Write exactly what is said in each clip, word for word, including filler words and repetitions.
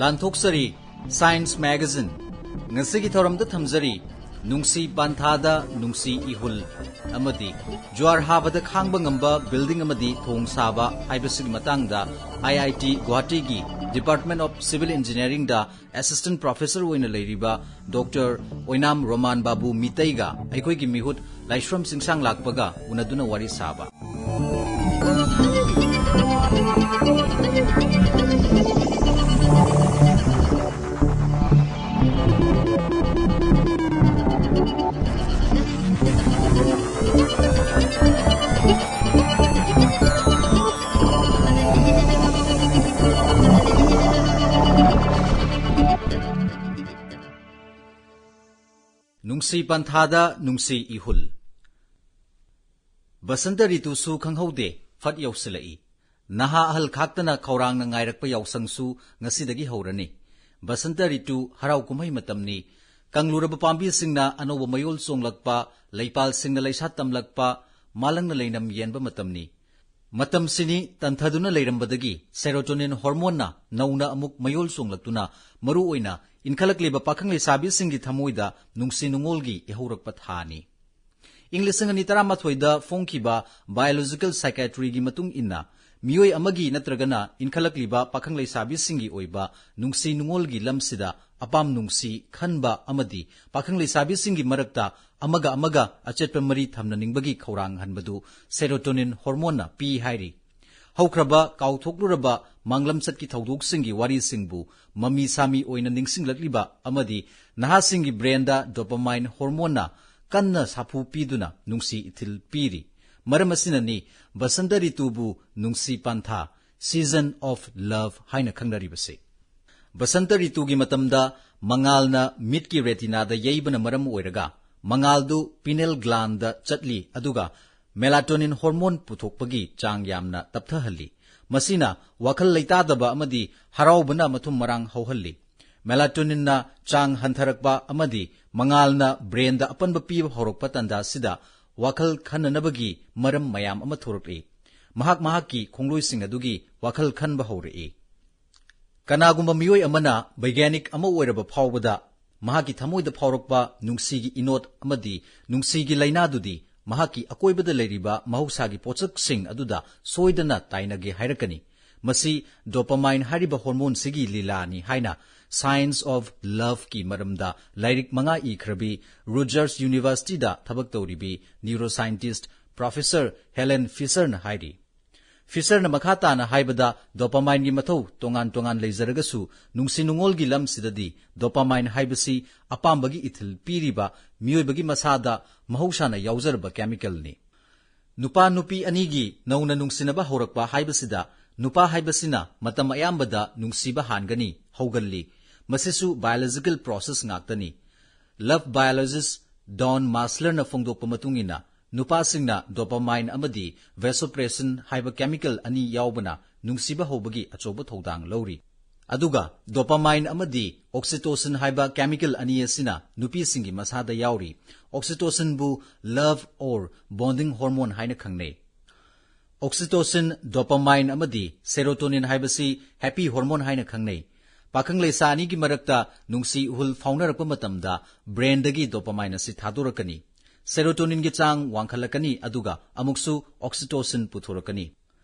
ꯇꯥꯟꯊꯣꯛꯆꯔꯤ Science Magazine꯫ ꯉꯁꯤꯒꯤ ꯊꯧꯔꯝꯗ ꯊꯝꯖꯔꯤ ꯅꯨꯡꯁꯤ ꯄꯥꯟꯊꯥꯗ ꯅꯨꯡꯁꯤ ꯏꯍꯨꯜ ꯑꯃꯗꯤ ꯖ꯭ꯋꯥꯔ ꯍꯥꯕꯗ ꯈꯥꯡꯕ ꯉꯝꯕ building ꯑꯃꯗꯤ ꯊꯣꯡ ꯁꯥꯕ ꯍꯥꯏꯕꯁꯤꯒꯤ ꯃꯇꯥꯡꯗ ꯑꯥꯏ ꯑꯥꯏ ꯇꯤ ꯒꯨꯋꯥꯍꯥꯇꯤꯒꯤ Department of Civil Engineeringꯗ assistant professor ꯑꯣꯏꯅ ꯂꯩꯔꯤꯕ ꯗꯣꯛꯇꯔ ꯑꯣꯏꯅꯥꯝ ꯔꯣꯃꯥꯟ ꯕꯥꯕꯨ ꯃꯤꯇꯩꯒ ꯑꯩꯈꯣꯏꯒꯤ ꯃꯤꯍꯨꯠ ꯂꯥꯏꯁ꯭ꯔꯝ ꯆꯤꯡꯁꯥꯡ ꯂꯥꯛꯄꯒ ꯎꯅꯗꯨꯅ ꯋꯥꯔꯤ ꯁꯥꯕ꯫ ꯅꯨꯡꯁꯤ ꯄꯟꯊꯥꯗ ꯅꯨꯡꯁꯤ ꯏꯍꯨꯜ꯫ ꯕꯁꯟꯇ ꯔꯤꯇꯨꯁꯨ ꯈꯪꯍꯧꯗꯦ, ꯐꯠ ꯌꯧꯁꯤꯜꯂꯛꯏ꯫ ꯅꯍꯥ ꯑꯍꯜ ꯈꯥꯛꯇꯅ ꯈꯧꯔꯥꯡꯅ ꯉꯥꯏꯔꯛꯄ ꯌꯥꯎꯁꯪꯁꯨ ꯉꯁꯤꯗꯒꯤ ꯍꯧꯔꯅꯤ꯫ ꯕꯁꯟꯇ ꯔꯤꯇꯨ ꯍꯔꯥꯎ ꯀꯨꯝꯍꯩ ꯃꯇꯝꯅꯤ꯫ ꯀꯪꯂꯨꯔꯕ ꯄꯥꯝꯕꯤꯁꯤꯡꯅ ꯑꯅꯧꯕ ꯃꯌꯣꯜ ꯆꯣꯡꯂꯛꯄ, ꯂꯩꯄꯥꯜꯁꯤꯡꯅ ꯂꯩꯁꯥ ꯇꯝꯂꯛꯄ, ꯃꯥꯂꯪꯅ ꯂꯩꯅꯝ ꯌꯦꯟꯕ ꯃꯇꯝꯅꯤ꯫ ꯃꯇꯝꯁꯤꯅꯤ ꯇꯟꯊꯗꯨꯅ ꯂꯩꯔꯝꯕꯗꯒꯤ serotonin hormoneꯅ ꯅꯧꯅ ꯑꯃꯨꯛ ꯃꯌꯣꯜ ꯆꯣꯡꯂꯛꯇꯨꯅ ꯃꯔꯨꯑꯣꯏꯅ ꯏꯟꯈꯠꯂꯛꯂꯤꯕ ꯄꯥꯈꯪ ꯂꯩꯁꯥꯕꯤꯁꯤꯡꯒꯤ ꯊꯃꯣꯏꯗ ꯅꯨꯡꯁꯤ ꯅꯨꯡꯉꯣꯜꯒꯤ ꯏꯍꯧꯔꯛꯄ ꯊꯥꯅꯤ꯫ ꯏꯪ ꯂꯤꯁꯤꯡ ꯑꯅꯤ ꯇꯔꯥꯃꯥꯊꯣꯏꯗ ꯐꯣꯡꯈꯤꯕ biological psychiatryꯒꯤ ꯃꯇꯨꯡ ꯏꯟꯅ, ꯃꯤꯑꯣꯏ ꯑꯃꯒꯤ ꯅꯠꯇ꯭ꯔꯒꯅ ꯏꯟꯈꯠꯂꯛꯂꯤꯕ ꯄꯥꯈꯪ ꯂꯩꯁꯥꯕꯤꯁꯤꯡꯒꯤ ꯑꯣꯏꯕ ꯅꯨꯡꯁꯤ ꯅꯨꯡꯉꯣꯜꯒꯤ ꯂꯝꯁꯤꯗ ꯑꯄꯥꯝ ꯅꯨꯡꯁꯤ ꯈꯟꯕ ꯑꯃꯗꯤ ꯄꯥꯈꯪ ꯂꯩꯁꯥꯕꯤꯁꯤꯡꯒꯤ ꯃꯔꯛꯇ ꯑꯃꯒ ꯑꯃꯒ ꯑꯆꯦꯠꯄ ꯃꯔꯤ ꯊꯝꯅꯅꯤꯡꯕꯒꯤ ꯈꯧꯔꯥꯡ ꯍꯟꯕꯗꯨ serotonin hormoneꯅ ꯄꯤ ꯍꯥꯏꯔꯤ꯫ ꯍꯧꯈ꯭ꯔꯕ, ꯀꯥꯎꯊꯣꯛꯂꯨꯔꯕ ꯃꯥꯡꯂꯝꯆꯠꯀꯤ ꯊꯧꯗꯣꯛꯁꯤꯡꯒꯤ ꯋꯥꯔꯤꯁꯤꯡꯕꯨ ꯃꯃꯤ ꯁꯥꯃꯤ ꯑꯣꯏꯅ ꯅꯤꯡꯁꯤꯡꯂꯛꯂꯤꯕ ꯑꯃꯗꯤ ꯅꯍꯥꯁꯤꯡꯒꯤ brainꯗ dopamine hormoneꯅ ꯀꯟꯅ ꯁꯥꯐꯨ ꯄꯤꯗꯨꯅ ꯅꯨꯡꯁꯤ ꯏꯊꯤꯜ ꯄꯤꯔꯤ꯫ ꯃꯔꯝ ꯑꯁꯤꯅꯅꯤ ꯕꯁꯟꯇ ꯔꯤꯇꯨꯕꯨ ꯅꯨꯡꯁꯤ ꯄꯟꯊꯥ, season of love, ꯍꯥꯏꯅ ꯈꯪꯅꯔꯤꯕꯁꯤ꯫ ꯕꯁꯟꯇ ꯔꯤꯇꯨꯒꯤ ꯃꯇꯝꯗ ꯃꯉꯥꯜꯅ ꯃꯤꯠꯀꯤ retinaꯗ ꯌꯩꯕꯅ ꯃꯔꯝ ꯑꯣꯏꯔꯒ ꯃꯉꯥꯜꯗꯨ pineal glandꯗ ꯆꯠꯂꯤ, ꯑꯗꯨꯒ melatonin hormone ꯄꯨꯊꯣꯛꯄꯒꯤ ꯆꯥꯡ ꯌꯥꯝꯅ ꯇꯞꯊꯍꯜꯂꯤ꯫ ꯃꯁꯤꯅ ꯋꯥꯈꯜ ꯂꯩꯇꯥꯗꯕ ꯑꯃꯗꯤ ꯍꯔꯥꯎꯕꯅ ꯃꯊꯨꯝ ꯃꯔꯥꯡ ꯍꯧꯍꯜꯂꯤ꯫ Melatoninꯅ ꯆꯥꯡ ꯍꯟꯊꯔꯛꯄ ꯑꯃꯗꯤ ꯃꯉꯥꯜꯅ brainꯗ ꯑꯄꯟꯕ ꯄꯤꯕ ꯍꯧꯔꯛꯄ ꯇꯥꯟꯖꯥꯁꯤꯗ ꯋꯥꯈꯜ ꯈꯟꯅꯅꯕꯒꯤ ꯃꯔꯝ ꯃꯌꯥꯝ ꯑꯃ ꯊꯣꯔꯛꯏ꯫ ꯃꯍꯥꯛ ꯃꯍꯥꯛꯀꯤ ꯈꯣꯡꯂꯣꯏꯁꯤꯡ ꯑꯗꯨꯒꯤ ꯋꯥꯈꯜ ꯈꯟꯕ ꯍꯧꯔꯛꯏ꯫ ꯀꯅꯥꯒꯨꯝꯕ ꯃꯤꯑꯣꯏ ꯑꯃꯅ ꯕꯩꯒ꯭ꯌꯥꯅꯤꯛ ꯑꯃ ꯑꯣꯏꯔꯕ ꯐꯥꯎꯕꯗ, ꯃꯍꯥꯛꯀꯤ ꯊꯃꯣꯏꯗ ꯐꯥꯎꯔꯛꯄ ꯅꯨꯡꯁꯤꯒꯤ ꯏꯅꯣꯠ ꯑꯃꯗꯤ ꯅꯨꯡꯁꯤꯒꯤ ꯂꯥꯏꯅꯥꯗꯨꯗꯤ ꯃꯍꯥꯛꯀꯤ ꯑꯀꯣꯏꯕꯗ ꯂꯩꯔꯤꯕ ꯃꯍꯧꯁꯥꯒꯤ ꯄꯣꯠꯁꯛꯁꯤꯡ ꯑꯗꯨꯗ ꯁꯣꯏꯗꯅ ꯇꯥꯏꯅꯒꯦ ꯍꯥꯏꯔꯛꯀꯅꯤ꯫ ꯃꯁꯤ dopamine ꯍꯥꯏꯔꯤꯕ ꯍꯣꯔꯃꯣꯟꯁꯤꯒꯤ ꯂꯤꯂꯥꯅꯤ ꯍꯥꯏꯅ Science of Loveꯀꯤ ꯃꯔꯝꯗ ꯂꯥꯏꯔꯤꯛ ꯃꯉꯥ ꯏꯈ꯭ꯔꯕꯤ, Rutgers Universityꯗ ꯊꯕꯛ ꯇꯧꯔꯤꯕꯤ neuroscientist Professor Helen Fisherꯅ ꯍꯥꯏꯔꯤ꯫ Fisherꯅ ꯃꯈꯥ ꯇꯥꯅ ꯍꯥꯏꯕꯗ, dopamineꯒꯤ ꯃꯊꯧ ꯇꯣꯉꯥꯟ ꯇꯣꯉꯥꯟ ꯂꯩꯖꯔꯒꯁꯨ, ꯅꯨꯡꯁꯤ ꯅꯨꯡꯉꯣꯜꯒꯤ ꯂꯝꯁꯤꯗꯗꯤ dopamine ꯍꯥꯏꯕꯁꯤ ꯑꯄꯥꯝꯕꯒꯤ ꯏꯊꯤꯜ ꯄꯤꯔꯤꯕ ꯃꯤꯑꯣꯏꯕꯒꯤ ꯃꯁꯥꯗ ꯃꯍꯧꯁꯥꯅ ꯌꯥꯎꯖꯔꯕ chemicalꯅꯤ꯫ ꯅꯨꯄꯥ ꯅꯨꯄꯤ ꯑꯅꯤꯒꯤ ꯅꯧꯅ ꯅꯨꯡꯁꯤꯅꯕ ꯍꯧꯔꯛꯄ ꯍꯥꯏꯕꯁꯤꯗ, ꯅꯨꯄꯥ ꯍꯥꯏꯕꯁꯤꯅ ꯃꯇꯝ ꯑꯌꯥꯝꯕꯗ ꯅꯨꯡꯁꯤꯕ ꯍꯥꯟꯒꯅꯤ, ꯍꯧꯒꯜꯂꯤ꯫ ꯃꯁꯤꯁꯨ biological process ꯉꯥꯛꯇꯅꯤ꯫ Love biologist Don Maslerꯅ ꯐꯣꯡꯗꯣꯛꯄ ꯃꯇꯨꯡ ꯏꯟꯅ, ꯅꯨꯄꯥꯁꯤꯡꯅ dopamine ꯑꯃꯗꯤ vasopressin ꯍꯥꯏꯕ chemical ꯑꯅꯤ ꯌꯥꯎꯕꯅ ꯅꯨꯡꯁꯤꯕ ꯍꯧꯕꯒꯤ ꯑꯆꯧꯕ ꯊꯧꯗꯥꯡ ꯂꯧꯔꯤ꯫ ꯑꯗꯨꯒ dopamine ꯑꯃꯗꯤ oxytocin ꯍꯥꯏꯕ chemical ꯑꯅꯤ ꯑꯁꯤꯅ ꯅꯨꯄꯤꯁꯤꯡꯒꯤ ꯃꯁꯥꯗ ꯌꯥꯎꯔꯤ꯫ Oxytocinꯕꯨ love or bonding hormone ꯍꯥꯏꯅ ꯈꯪꯅꯩ꯫ Oxytocin, dopamine ꯑꯃꯗꯤ serotonin ꯍꯥꯏꯕꯁꯤ happy hormone ꯍꯥꯏꯅ ꯈꯪꯅꯩ꯫ ꯄꯥꯈꯪ ꯂꯩꯁꯥ ꯑꯅꯤꯒꯤ ꯃꯔꯛꯇ ꯅꯨꯡꯁꯤ ꯏꯍꯨꯜ ꯐꯥꯎꯅꯔꯛꯄ ꯃꯇꯝꯗ brainꯗꯒꯤ dopamine ꯑꯁꯤ ꯊꯥꯗꯣꯔꯛꯀꯅꯤ꯫ Serotoninꯒꯤ ꯆꯥꯡ ꯋꯥꯡꯈꯠꯂꯛꯀꯅꯤ, ꯑꯗꯨꯒ ꯑꯃꯨꯛꯁꯨ oxytocin ꯄꯨꯊꯣꯔꯛꯀꯅꯤ꯫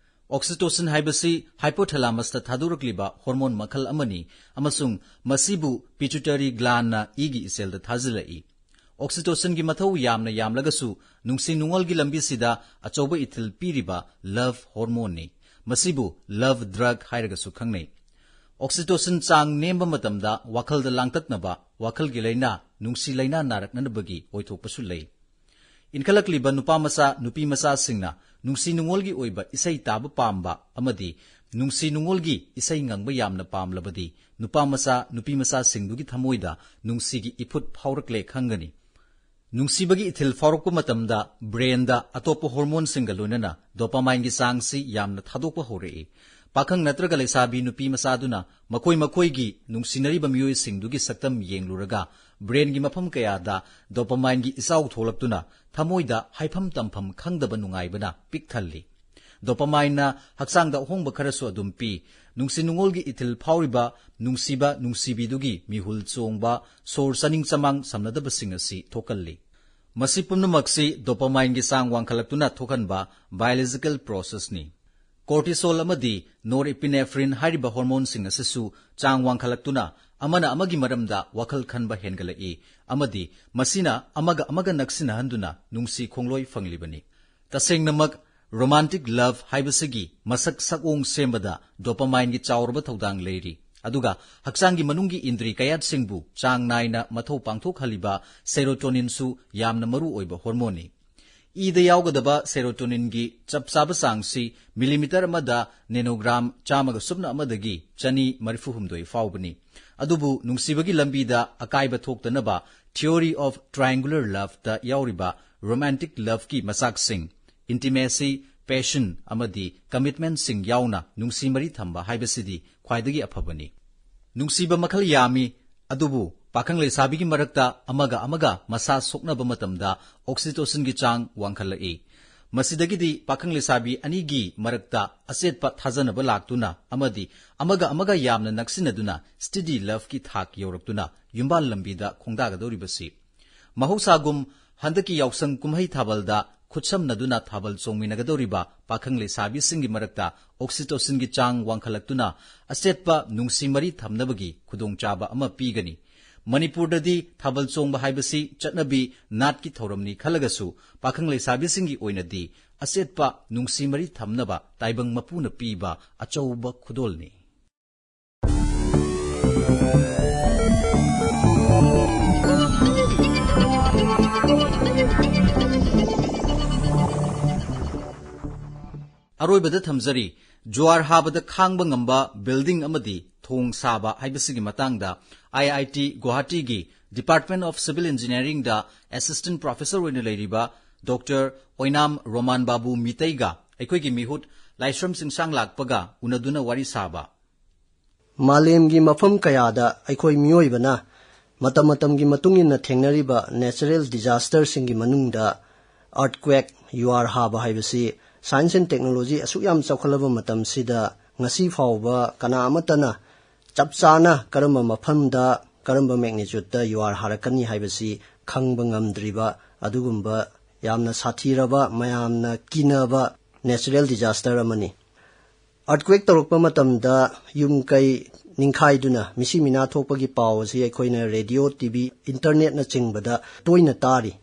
Oxytocin ꯍꯥꯏꯕꯁꯤ hypothalamusꯇ ꯊꯥꯗꯣꯔꯛꯂꯤꯕ hormone ꯃꯈꯜ ꯑꯃꯅꯤ, ꯑꯃꯁꯨꯡ ꯃꯁꯤꯕꯨ pituitary glandꯅ ꯏꯒꯤ ꯏꯆꯦꯜꯗ ꯊꯥꯖꯤꯜꯂꯛꯏ꯫ Oxytocinꯒꯤ ꯃꯊꯧ ꯌꯥꯝꯅ ꯌꯥꯝꯂꯒꯁꯨ, ꯅꯨꯡꯁꯤ ꯅꯨꯡꯉꯣꯜꯒꯤ ꯂꯝꯕꯤꯁꯤꯗ ꯑꯆꯧꯕ ꯏꯊꯤꯜ ꯄꯤꯔꯤꯕ love hormoneꯅꯤ꯫ ꯃꯁꯤꯕꯨ love drug ꯍꯥꯏꯔꯒꯁꯨ ꯈꯪꯅꯩ꯫ Oxytocin ꯆꯥꯡ ꯅꯦꯝꯕ ꯃꯇꯝꯗ ꯋꯥꯈꯜꯗ ꯂꯥꯡꯇꯛꯅꯕ, ꯋꯥꯈꯜꯒꯤ ꯂꯥꯏꯅꯥ, ꯅꯨꯡꯁꯤ ꯂꯥꯏꯅꯥ ꯅꯥꯔꯛꯅꯅꯕꯒꯤ ꯑꯣꯏꯊꯣꯛꯄꯁꯨ ꯂꯩ꯫ ꯏꯟꯈꯠꯂꯛꯂꯤꯕ ꯅꯨꯄꯥ ꯃꯆꯥ, ꯅꯨꯄꯤ ꯃꯆꯥꯁꯤꯡꯅ ꯅꯨꯡꯁꯤ ꯅꯨꯡꯉꯣꯜꯒꯤ ꯑꯣꯏꯕ ꯏꯁꯩ ꯇꯥꯕ ꯄꯥꯝꯕ ꯑꯃꯗꯤ ꯅꯨꯡꯁꯤ ꯅꯨꯡꯉꯣꯜꯒꯤ ꯏꯁꯩ ꯉꯪꯕ ꯌꯥꯝꯅ ꯄꯥꯝꯂꯕꯗꯤ, ꯅꯨꯄꯥ ꯃꯆꯥ, ꯅꯨꯄꯤ ꯃꯆꯥꯁꯤꯡꯗꯨꯒꯤ ꯊꯃꯣꯏꯗ ꯅꯨꯡꯁꯤꯒꯤ ꯏꯐꯨꯠ ꯐꯥꯎꯔꯛꯂꯦ ꯈꯪꯒꯅꯤ꯫ ꯅꯨꯡꯁꯤꯕꯒꯤ ꯏꯊꯤꯜ ꯐꯥꯎꯔꯛꯄ ꯃꯇꯝꯗ brainꯗ ꯑꯇꯣꯞꯄ hormoneꯁꯤꯡꯒ ꯂꯣꯏꯅꯅ dopamineꯒꯤ ꯆꯥꯡꯁꯤ ꯌꯥꯝꯅ ꯊꯥꯗꯣꯛꯄ ꯍꯧꯔꯛꯏ꯫ ꯄꯥꯈꯪ ꯅꯠꯇ꯭ꯔꯒ ꯂꯩꯁꯥꯕꯤ ꯅꯨꯄꯤ ꯃꯆꯥꯗꯨꯅ ꯃꯈꯣꯏ ꯃꯈꯣꯏꯒꯤ ꯅꯨꯡꯁꯤꯅꯔꯤꯕ ꯃꯤꯑꯣꯏꯁꯤꯡꯗꯨꯒꯤ ꯁꯛꯇꯝ ꯌꯦꯡꯂꯨꯔꯒ, brainꯒꯤ ꯃꯐꯝ ꯀꯌꯥꯗ dopamineꯒꯤ ꯏꯆꯥꯎ ꯊꯣꯛꯂꯛꯇꯨꯅ ꯊꯃꯣꯏꯗ ꯍꯥꯏꯐꯝ ꯇꯝꯐꯝ ꯈꯪꯗꯕ ꯅꯨꯡꯉꯥꯏꯕꯅ ꯄꯤꯛ ꯊꯜꯂꯤ꯫ Dopamineꯅ ꯍꯛꯆꯥꯡꯗ ꯑꯍꯣꯡꯕ ꯈꯔꯁꯨ ꯑꯗꯨꯝ ꯄꯤ꯫ ꯅꯨꯡꯁꯤ ꯅꯨꯡꯉꯣꯜꯒꯤ ꯏꯊꯤꯜ ꯐꯥꯎꯔꯤꯕ ꯅꯨꯡꯁꯤꯕ ꯅꯨꯡꯁꯤꯕꯤꯗꯨꯒꯤ ꯃꯤꯍꯨꯜ ꯆꯣꯡꯕ, ꯁꯣꯔ ꯆꯥꯅꯤꯡ ꯆꯃꯥꯡ ꯁꯝꯅꯗꯕꯁꯤꯡ ꯑꯁꯤ ꯊꯣꯛꯍꯜꯂꯤ꯫ ꯃꯁꯤ ꯄꯨꯝꯅꯃꯛꯁꯤ dopamineꯒꯤ ꯆꯥꯡ ꯋꯥꯡꯈꯠꯂꯛꯇꯨꯅ ꯊꯣꯛꯍꯟꯕ biological processꯅꯤ꯫ Cortisol ꯑꯃꯗꯤ norepinephrine ꯍꯥꯏꯔꯤꯕ hormoneꯁꯤꯡ ꯑꯁꯤꯁꯨ ꯆꯥꯡ ꯋꯥꯡꯈꯠꯂꯛꯇꯨꯅ ꯑꯃꯅ ꯑꯃꯒꯤ ꯃꯔꯝꯗ ꯋꯥꯈꯜ ꯈꯟꯕ ꯍꯦꯟꯒꯠꯂꯛꯏ ꯑꯃꯗꯤ ꯃꯁꯤꯅ ꯑꯃꯒ ꯑꯃꯒ ꯅꯛꯁꯤꯟꯅꯍꯟꯗꯨꯅ ꯅꯨꯡꯁꯤ ꯈꯣꯡꯂꯣꯏ ꯐꯪꯂꯤꯕꯅꯤ꯫ ꯇꯁꯦꯡꯅꯃꯛ romantic love ꯍꯥꯏꯕꯁꯤꯒꯤ ꯃꯁꯛ ꯁꯛꯑꯣꯡ ꯁꯦꯝꯕꯗ dopamineꯒꯤ ꯆꯥꯎꯔꯕ ꯊꯧꯗꯥꯡ ꯂꯩꯔꯤ꯫ ꯑꯗꯨꯒ ꯍꯛꯆꯥꯡꯒꯤ ꯃꯅꯨꯡꯒꯤ ꯏꯟꯗ꯭ꯔꯤ ꯀꯌꯥꯠꯁꯤꯡꯕꯨ ꯆꯥꯡ ꯅꯥꯏꯅ ꯃꯊꯧ ꯄꯥꯡꯊꯣꯛꯍꯜꯂꯤꯕ serotoninꯁꯨ ꯌꯥꯝꯅ ꯃꯔꯨ ꯑꯣꯏꯕ hormoneꯅꯤ꯫ ꯏꯗ ꯌꯥꯎꯒꯗꯕ serotoninꯒꯤ ꯆꯞ ꯆꯥꯕ ꯆꯥꯡꯁꯤ millimeter ꯑꯃꯗ nanogram ꯆꯥꯝꯃꯒ ꯁꯨꯞꯅ ꯑꯃꯗꯒꯤ ꯆꯅꯤ ꯃꯔꯤꯐꯨ ꯍꯨꯝꯗꯣꯏ ꯐꯥꯎꯕꯅꯤ꯫ ꯑꯗꯨꯕꯨ ꯅꯨꯡꯁꯤꯕꯒꯤ ꯂꯝꯕꯤꯗ ꯑꯀꯥꯏꯕ ꯊꯣꯛꯇꯅꯕ theory of triangular loveꯇ ꯌꯥꯎꯔꯤꯕ romantic loveꯀꯤ ꯃꯆꯥꯛꯁꯤꯡ intimacy, passion ꯑꯃꯗꯤ commitmentꯁꯤꯡ ꯌꯥꯎꯅ ꯅꯨꯡꯁꯤ ꯃꯔꯤ ꯊꯝꯕ ꯍꯥꯏꯕꯁꯤꯗꯤ ꯈ꯭ꯋꯥꯏꯗꯒꯤ ꯑꯐꯕꯅꯤ꯫ ꯅꯨꯡꯁꯤꯕ ꯃꯈꯜ ꯌꯥꯝꯃꯤ, ꯑꯗꯨꯕꯨ ꯄꯥꯈꯪ ꯂꯩꯁꯥꯕꯤꯒꯤ ꯃꯔꯛꯇ ꯑꯃꯒ ꯑꯃꯒ ꯃꯁꯥ ꯁꯣꯛꯅꯕ ꯃꯇꯝꯗ oxytocinꯒꯤ ꯆꯥꯡ ꯋꯥꯡꯈꯠꯂꯛꯏ꯫ ꯃꯁꯤꯗꯒꯤꯗꯤ ꯄꯥꯈꯪ ꯂꯩꯁꯥꯕꯤ ꯑꯅꯤꯒꯤ ꯃꯔꯛꯇ ꯑꯆꯦꯠꯄ ꯊꯥꯖꯅꯕ ꯂꯥꯛꯇꯨꯅ ꯑꯃꯗꯤ ꯑꯃꯒ ꯑꯃꯒ ꯌꯥꯝꯅ ꯅꯛꯁꯤꯟꯅꯗꯨꯅ steady loveꯀꯤ ꯊꯥꯛ ꯌꯧꯔꯛꯇꯨꯅ ꯌꯨꯝꯕꯥꯜ ꯂꯝꯕꯤꯗ ꯈꯣꯡꯗꯥꯒꯗꯧꯔꯤꯕꯁꯤ꯫ ꯃꯍꯧꯁꯥꯒꯨꯝ ꯍꯟꯗꯛꯀꯤ ꯌꯥꯎꯁꯪ ꯀꯨꯝꯍꯩ ꯊꯥꯕꯜꯗ ꯈꯨꯠꯁꯝꯅꯗꯨꯅ ꯊꯥꯕꯜ ꯆꯣꯡꯃꯤꯟꯅꯒꯗꯧꯔꯤꯕ ꯄꯥꯈꯪ ꯂꯩꯁꯥꯕꯤꯁꯤꯡꯒꯤ ꯃꯔꯛꯇ oxytocinꯒꯤ ꯆꯥꯡ ꯋꯥꯡꯈꯠꯂꯛꯇꯨꯅ ꯑꯆꯦꯠꯄ ꯅꯨꯡꯁꯤ ꯃꯔꯤ ꯊꯝꯅꯕꯒꯤ ꯈꯨꯗꯣꯡꯆꯥꯕ ꯑꯃ ꯄꯤꯒꯅꯤ꯫ ꯃꯅꯤꯄꯨꯔꯗꯗꯤ ꯊꯥꯕꯜ ꯆꯣꯡꯕ ꯍꯥꯏꯕꯁꯤ ꯆꯠꯅꯕꯤ ꯅꯥꯠꯀꯤ ꯊꯧꯔꯝꯅꯤ ꯈꯜꯂꯒꯁꯨ ꯄꯥꯈꯪ ꯂꯩꯁꯥꯕꯤꯁꯤꯡꯒꯤ ꯑꯣꯏꯅꯗꯤ ꯑꯆꯦꯠꯄ ꯅꯨꯡꯁꯤ ꯃꯔꯤ ꯊꯝꯅꯕ ꯇꯥꯏꯕꯪ ꯃꯄꯨꯅ ꯄꯤꯕ ꯑꯆꯧꯕ ꯈꯨꯗꯣꯜꯅꯤ꯫ ꯑꯔꯣꯏꯕꯗ ꯊꯝꯖꯔꯤ, ꯖꯨꯋꯥꯔ ꯍꯥꯕꯗ ꯈꯥꯡꯕ ꯉꯝꯕ building ꯑꯃꯗꯤ ꯊꯣꯡ ꯁꯥꯕ ꯍꯥꯏꯕꯁꯤꯒꯤ ꯃꯇꯥꯡꯗ IIT ꯒꯨꯋꯥꯍꯥꯇꯤꯒꯤ Department of Civil Engineeringꯗ assistant professor ꯑꯣꯏꯅ ꯂꯩꯔꯤꯕ Doctor ꯑꯣꯏꯅꯥꯝ ꯔꯣꯃꯥꯟ ꯕꯥꯕꯨ ꯃꯤꯇꯩꯒ ꯑꯩꯈꯣꯏꯒꯤ ꯃꯤꯍꯨꯠ ꯂꯥꯏꯁ꯭ꯔꯝ ꯆꯤꯡꯁꯥꯡ ꯂꯥꯛꯄꯒ ꯎꯅꯗꯨꯅ ꯋꯥꯔꯤ ꯁꯥꯕ꯫ ꯃꯥꯂꯦꯝꯒꯤ ꯃꯐꯝ ꯀꯌꯥꯗ ꯑꯩꯈꯣꯏ ꯃꯤꯑꯣꯏꯕꯅ ꯃꯇꯝ ꯃꯇꯝꯒꯤ ꯃꯇꯨꯡ ꯏꯟꯅ ꯊꯦꯡꯅꯔꯤꯕ natural disasterꯁꯤꯡꯒꯤ ꯃꯅꯨꯡꯗ earthquake, ꯌꯨꯍꯥꯔ ꯍꯥꯕ ꯍꯥꯏꯕꯁꯤ science and technology ꯑꯁꯨꯛ ꯌꯥꯝ ꯆꯥꯎꯈꯠꯂꯕ ꯃꯇꯝꯁꯤꯗ ꯉꯁꯤ ꯐꯥꯎꯕ ꯀꯅꯥ ꯑꯃꯠꯇꯅ ꯆꯞ ꯆꯥꯅ ꯀꯔꯝꯕ ꯃꯐꯝꯗ ꯀꯔꯝꯕ magnitudeꯇ ꯌꯨꯍꯥꯔ ꯍꯥꯔꯛꯀꯅꯤ ꯍꯥꯏꯕꯁꯤ ꯈꯪꯕ ꯉꯝꯗ꯭ꯔꯤꯕ ꯑꯗꯨꯒꯨꯝꯕ ꯌꯥꯝꯅ ꯁꯥꯊꯤꯔꯕ, ꯃꯌꯥꯝꯅ ꯀꯤꯅꯕ natural disaster ꯑꯃꯅꯤ꯫ Earthquake ꯇꯧꯔꯛꯄ ꯃꯇꯝꯗ ꯌꯨꯝ ꯀꯩ ꯅꯤꯡꯈꯥꯏꯗꯨꯅ ꯃꯤꯁꯤ ꯃꯤꯅꯥ ꯊꯣꯛꯄꯒꯤ ꯄꯥꯎ ꯑꯁꯤ ꯑꯩꯈꯣꯏꯅ ꯔꯦꯗꯤꯑꯣ, ꯇꯤ ꯚꯤ, ꯏꯟꯇꯔꯅꯦꯠꯅꯆꯤꯡꯕꯗ ꯇꯣꯏꯅ ꯇꯥꯔꯤ꯫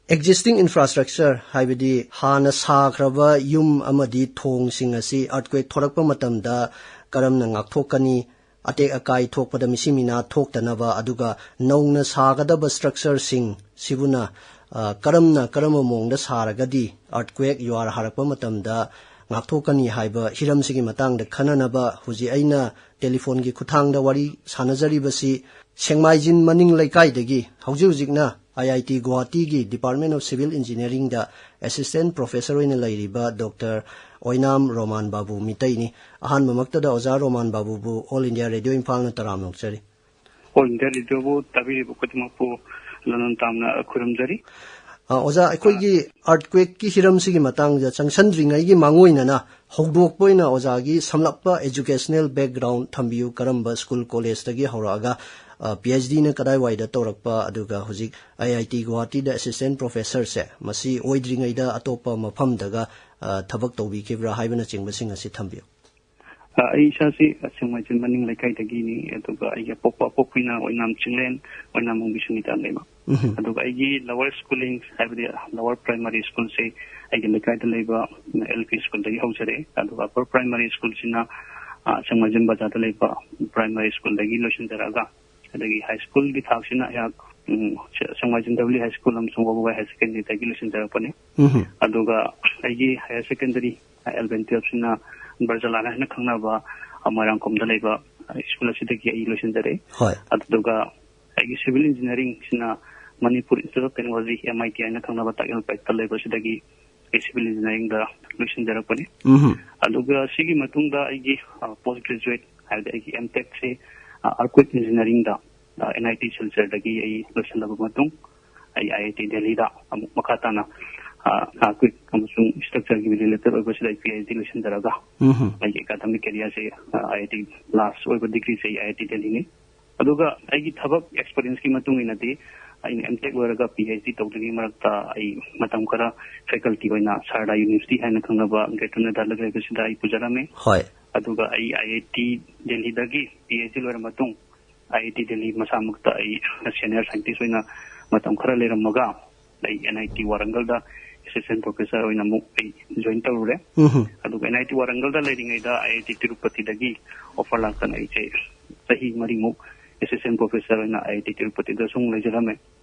Existing infrastructure, ꯍꯥꯏꯕꯗꯤ ꯍꯥꯟꯅ ꯁꯥꯈ꯭ꯔꯕ ꯌꯨꯝ ꯑꯃꯗꯤ ꯊꯣꯡꯁꯤꯡ ꯑꯁꯤ earthquake ꯊꯣꯔꯛꯄ ꯃꯇꯝꯗ ꯀꯔꯝꯅ ꯉꯥꯛꯊꯣꯛꯀꯅꯤ? ꯑꯇꯦꯛ ꯑꯀꯥꯏ ꯊꯣꯛꯄꯗ ꯃꯤꯁꯤ ꯃꯤꯅꯥ ꯊꯣꯛꯇꯅꯕ, ꯑꯗꯨꯒ ꯅꯧꯅ ꯁꯥꯒꯗꯕ structureꯁꯤꯡ ꯁꯤꯕꯨꯅ, ꯑ, ꯀꯔꯝꯅ, ꯀꯔꯝꯕ ꯃꯑꯣꯡꯗ ꯁꯥꯔꯒꯗꯤ earthquake, ꯌꯨꯍꯥꯔ ꯍꯥꯔꯛꯄ ꯃꯇꯝꯗ ꯉꯥꯛꯊꯣꯛꯀꯅꯤ ꯍꯥꯏꯕ ꯍꯤꯔꯝꯁꯤꯒꯤ ꯃꯇꯥꯡꯗ ꯈꯟꯅꯅꯕ ꯍꯧꯖꯤꯛ ꯑꯩꯅ ꯇꯦꯂꯤꯐꯣꯟꯒꯤ ꯈꯨꯠꯊꯥꯡꯗ ꯋꯥꯔꯤ ꯁꯥꯟꯅꯖꯔꯤꯕꯁꯤ ꯁꯦꯡꯃꯥꯏꯖꯤꯟ ꯃꯅꯤꯡ ꯂꯩꯀꯥꯏꯗꯒꯤ ꯍꯧꯖꯤꯛ ꯍꯧꯖꯤꯛꯅ ꯑꯥꯏ ꯑꯥꯏ ꯇꯤ ꯒꯨꯋꯥꯍꯥꯇꯤꯒꯤ Department of Civil Engineeringꯗ assistant professor ꯑꯣꯏꯅ ꯂꯩꯔꯤꯕ ꯗꯣꯛꯇꯔ ꯑꯣꯏꯅꯥꯝ ꯔꯣꯃꯥꯟ ꯕꯥꯕꯨ ꯃꯤꯇꯩꯅꯤ꯫ ꯑꯍꯥꯟꯕꯃꯛꯇꯗ ꯑꯣꯖꯥ ꯔꯣꯃꯥꯟ ꯕꯥꯕꯨꯕꯨ All India Radio ꯏꯝꯐꯥꯜꯅ ꯇꯔꯥꯝꯅ ꯑꯣꯛꯆꯔꯤ꯫ All India Radioꯕꯨ ꯇꯥꯕꯤꯔꯤꯕ ꯈꯨꯗꯤꯡꯃꯛꯄꯨ ꯂꯅꯝ ꯇꯥꯝꯅ ꯈꯨꯔꯨꯝꯖꯔꯤ꯫ ꯑ, ꯑꯣꯖꯥ, ꯑꯩꯈꯣꯏꯒꯤ earthquakeꯀꯤ ꯍꯤꯔꯝꯁꯤꯒꯤ ꯃꯇꯥꯡꯗ ꯆꯪꯁꯟꯗ꯭ꯔꯤꯉꯩꯒꯤ ꯃꯥꯡꯑꯣꯏꯅꯅ ꯍꯧꯗꯣꯛꯄ ꯑꯣꯏꯅ ꯑꯣꯖꯥꯒꯤ ꯁꯝꯂꯞꯄ educational background ꯊꯝꯕꯤꯌꯨ꯫ ꯀꯔꯝꯕ school collegeꯇꯒꯤ ꯍꯧꯔꯛꯑꯒ, ꯑ, PhDꯅ ꯀꯗꯥꯏꯋꯥꯏꯗ ꯇꯧꯔꯛꯄ, ꯑꯗꯨꯒ ꯍꯧꯖꯤꯛ ꯑꯥꯏ ꯑꯥꯏ ꯇꯤ ꯒꯨꯋꯥꯍꯥꯇꯤꯗ assistant professorꯁꯦ ꯃꯁꯤ ꯑꯣꯏꯗ꯭ꯔꯤꯉꯩꯗ ꯑꯇꯣꯞꯄ ꯃꯐꯝꯗꯒ, ꯑ, ꯊꯕꯛ ꯇꯧꯕꯤꯈꯤꯕ꯭ꯔꯥ ꯍꯥꯏꯕꯅꯆꯤꯡꯕꯁꯤꯡ ꯑꯁꯤ ꯊꯝꯕꯤꯌꯨ꯫ ꯑ, ꯑꯩ ꯏꯁꯥꯁꯤ ꯁꯦꯡꯃꯥꯏꯖꯤꯟ ꯃꯅꯤꯡ ꯂꯩꯀꯥꯏꯗꯒꯤꯅꯤ, ꯑꯗꯨꯒ ꯑꯩꯒꯤ ꯑꯄꯣꯛꯄ ꯑꯄꯣꯛꯄꯤꯅ ꯑꯣꯏꯅꯥꯝ ꯆꯤꯡꯂꯦꯟ, ꯑꯣꯏꯅꯥꯝ ꯃꯨꯡꯕꯤ ꯁꯨꯅꯤꯇꯥ ꯂꯩꯃ꯫ ꯎꯝ꯫ ꯑꯗꯨꯒ ꯑꯩꯒꯤ lower schooling, ꯍꯥꯏꯕꯗꯤ lower primary schoolꯁꯦ ꯑꯩꯒꯤ ꯂꯩꯀꯥꯏꯗ ꯂꯩꯕ L P schoolꯗꯒꯤ ꯍꯧꯖꯔꯛꯑꯦ, ꯑꯗꯨꯒ upper primary schoolꯁꯤꯅ, ꯑ, ꯁꯦꯡꯃꯥꯏꯖꯤꯟ ꯕꯖꯥꯔꯗ ꯂꯩꯕ primary schoolꯗꯒꯤ ꯂꯣꯏꯁꯤꯟꯖꯔꯛꯑꯒ, ꯑꯗꯒꯤ high schoolꯒꯤ ꯊꯥꯛꯁꯤꯅ ꯑꯩꯍꯥꯛ, ꯎꯝ, ꯁꯦꯡꯃꯥꯏꯖꯤꯟ W High School ꯑꯃꯁꯨꯡ ꯋꯥꯕꯨꯕꯥꯏ Higher Secondary ꯗꯒꯤ ꯂꯣꯏꯁꯤꯟꯖꯔꯛꯄꯅꯤ꯫ ꯎꯝ꯫ ꯑꯗꯨꯒ ꯑꯩꯒꯤ higher secondary, eleven twelve ꯁꯤꯅ ꯕꯔꯖꯂꯥꯟ ꯍꯥꯏꯅ ꯈꯪꯅꯕ, ꯑ, ꯃꯣꯏꯔꯥꯡꯈꯣꯝꯗ ꯂꯩꯕ, ꯑ, school ꯑꯁꯤꯗꯒꯤ ꯑꯩ ꯂꯣꯏꯁꯤꯟꯖꯔꯛꯑꯦ꯫ ꯍꯣꯏ꯫ ꯑꯗꯨꯒ ꯑꯩꯒꯤ civil engineering ꯁꯤꯅ Manipur Institute of Technology, M I T ꯍꯥꯏꯅ ꯈꯪꯅꯕ ꯇꯥꯛꯌꯦꯜꯄꯥꯠꯇ ꯂꯩꯕꯁꯤꯗꯒꯤ ꯑꯩ civil engineeringꯗ ꯂꯣꯏꯁꯤꯟꯖꯔꯛꯄꯅꯤ꯫ ꯎꯝ꯫ ꯑꯗꯨꯒ ꯁꯤꯒꯤ ꯃꯇꯨꯡꯗ ꯑꯩꯒꯤ, ꯑ, post graduate, ꯍꯥꯏꯕꯗꯤ ꯑꯩꯒꯤ M Techꯁꯦ, ꯑ, earthquake engineeringꯗ, ꯑ, N I T Silchardꯗꯒꯤ ꯑꯩ ꯂꯣꯏꯁꯤꯜꯂꯕ ꯃꯇꯨꯡ, ꯑꯩ I I T Delhiꯗ ꯑꯃꯨꯛ ꯃꯈꯥ ꯇꯥꯅ ꯑꯥꯔꯊꯀ꯭ꯋꯦꯛ ꯑꯃꯁꯨꯡ ꯁ꯭ꯇ꯭ꯔꯛꯆꯔꯒꯤ ꯔꯤꯂꯦꯇꯦꯗ ꯑꯣꯏꯕꯁꯤꯗ ꯑꯩ ꯄꯤ ꯑꯩꯆ ꯗꯤ ꯂꯣꯏꯁꯤꯟꯖꯔꯒ, ꯎꯝ꯫ ꯑꯩꯒꯤ ꯑꯦꯀꯥꯗꯃꯤꯛ ꯀꯦꯔꯤꯌꯔꯁꯦ ꯑꯥꯏ ꯑꯥꯏ ꯇꯤ, ꯂꯥꯁ ꯑꯣꯏꯕ ꯗꯤꯒ꯭ꯔꯤꯁꯦ ꯑꯩ ꯑꯥꯏ ꯑꯥꯏ ꯇꯤ ꯗꯦꯜꯂꯤꯅꯤ꯫ ꯑꯗꯨꯒ ꯑꯩꯒꯤ ꯊꯕꯛ ꯑꯦꯛꯁꯄꯤꯔꯤꯌꯦꯟꯁꯀꯤ ꯃꯇꯨꯡ ꯏꯟꯅꯗꯤ, ꯑꯩꯅ ꯑꯦꯝ ꯇꯦꯛ ꯂꯣꯏꯔꯒ ꯄꯤ ꯑꯩꯆ ꯗꯤ ꯇꯧꯗ꯭ꯔꯤꯉꯩ ꯃꯔꯛꯇ ꯑꯩ ꯃꯇꯝ ꯈꯔ ꯐꯦꯀꯜꯇꯤ ꯑꯣꯏꯅ ꯁꯥꯔꯗꯥ ꯌꯨꯅꯤꯚꯔꯁꯤꯇꯤ ꯍꯥꯏꯅ ꯈꯪꯅꯕ ꯒ꯭ꯔꯦꯇꯔ ꯅꯣꯏꯗꯥꯗ ꯂꯩꯕꯁꯤꯗ ꯑꯩ ꯄꯨꯖꯔꯝꯃꯦ꯫ ꯍꯣꯏ꯫ ꯑꯗꯨꯒ ꯑꯩ ꯑꯥꯏ ꯑꯥꯏ ꯇꯤ ꯗꯦꯜꯂꯤꯗꯒꯤ ꯄꯤ ꯑꯩꯆ ꯗꯤ ꯂꯣꯏꯔ ꯃꯇꯨꯡ, ꯑꯥꯏ ꯑꯥꯏ ꯇꯤ ꯗꯦꯜꯂꯤ ꯃꯁꯥꯃꯛꯇ ꯑꯩ ꯁꯦꯅꯤꯌꯔ ꯁꯥꯏꯟꯇꯤꯁ ꯑꯣꯏꯅ ꯃꯇꯝ ꯈꯔ ꯂꯩꯔꯝꯃꯒ, ꯑꯩ ꯑꯦꯟ ꯑꯥꯏ ꯇꯤ ꯋꯥꯔꯪꯒꯜꯗ ꯑꯦꯁꯤꯁꯇꯦꯟ ꯄ꯭ꯔꯣꯐꯦꯁꯔ ꯑꯣꯏꯅ ꯑꯃꯨꯛ ꯑꯩ ꯖꯣꯏꯟ ꯇꯧꯔꯨꯔꯦ꯫ ꯎꯝ꯫ ꯑꯗꯨꯒ ꯑꯦꯟ ꯑꯥꯏ ꯇꯤ ꯋꯥꯔꯪꯒꯜꯗ ꯂꯩꯔꯤꯉꯩꯗ ꯑꯥꯏ ꯑꯥꯏ ꯇꯤ ꯇꯤꯔꯨꯄꯇꯤꯗꯒꯤ ꯑꯣꯐꯔ ꯂꯥꯛꯇꯅ ꯑꯩꯁꯦ ꯆꯍꯤ ꯃꯔꯤꯃꯨꯛ ꯑꯦꯁꯤꯁꯇꯦꯟ ꯄ꯭ꯔꯣꯐꯦꯁꯔ ꯑꯣꯏꯅ ꯑꯥꯏ ꯑꯥꯏ ꯇꯤ ꯇꯤꯔꯨꯄꯇꯤꯗ ꯁꯨꯝ ꯂꯩꯖꯔꯝꯃꯦ꯫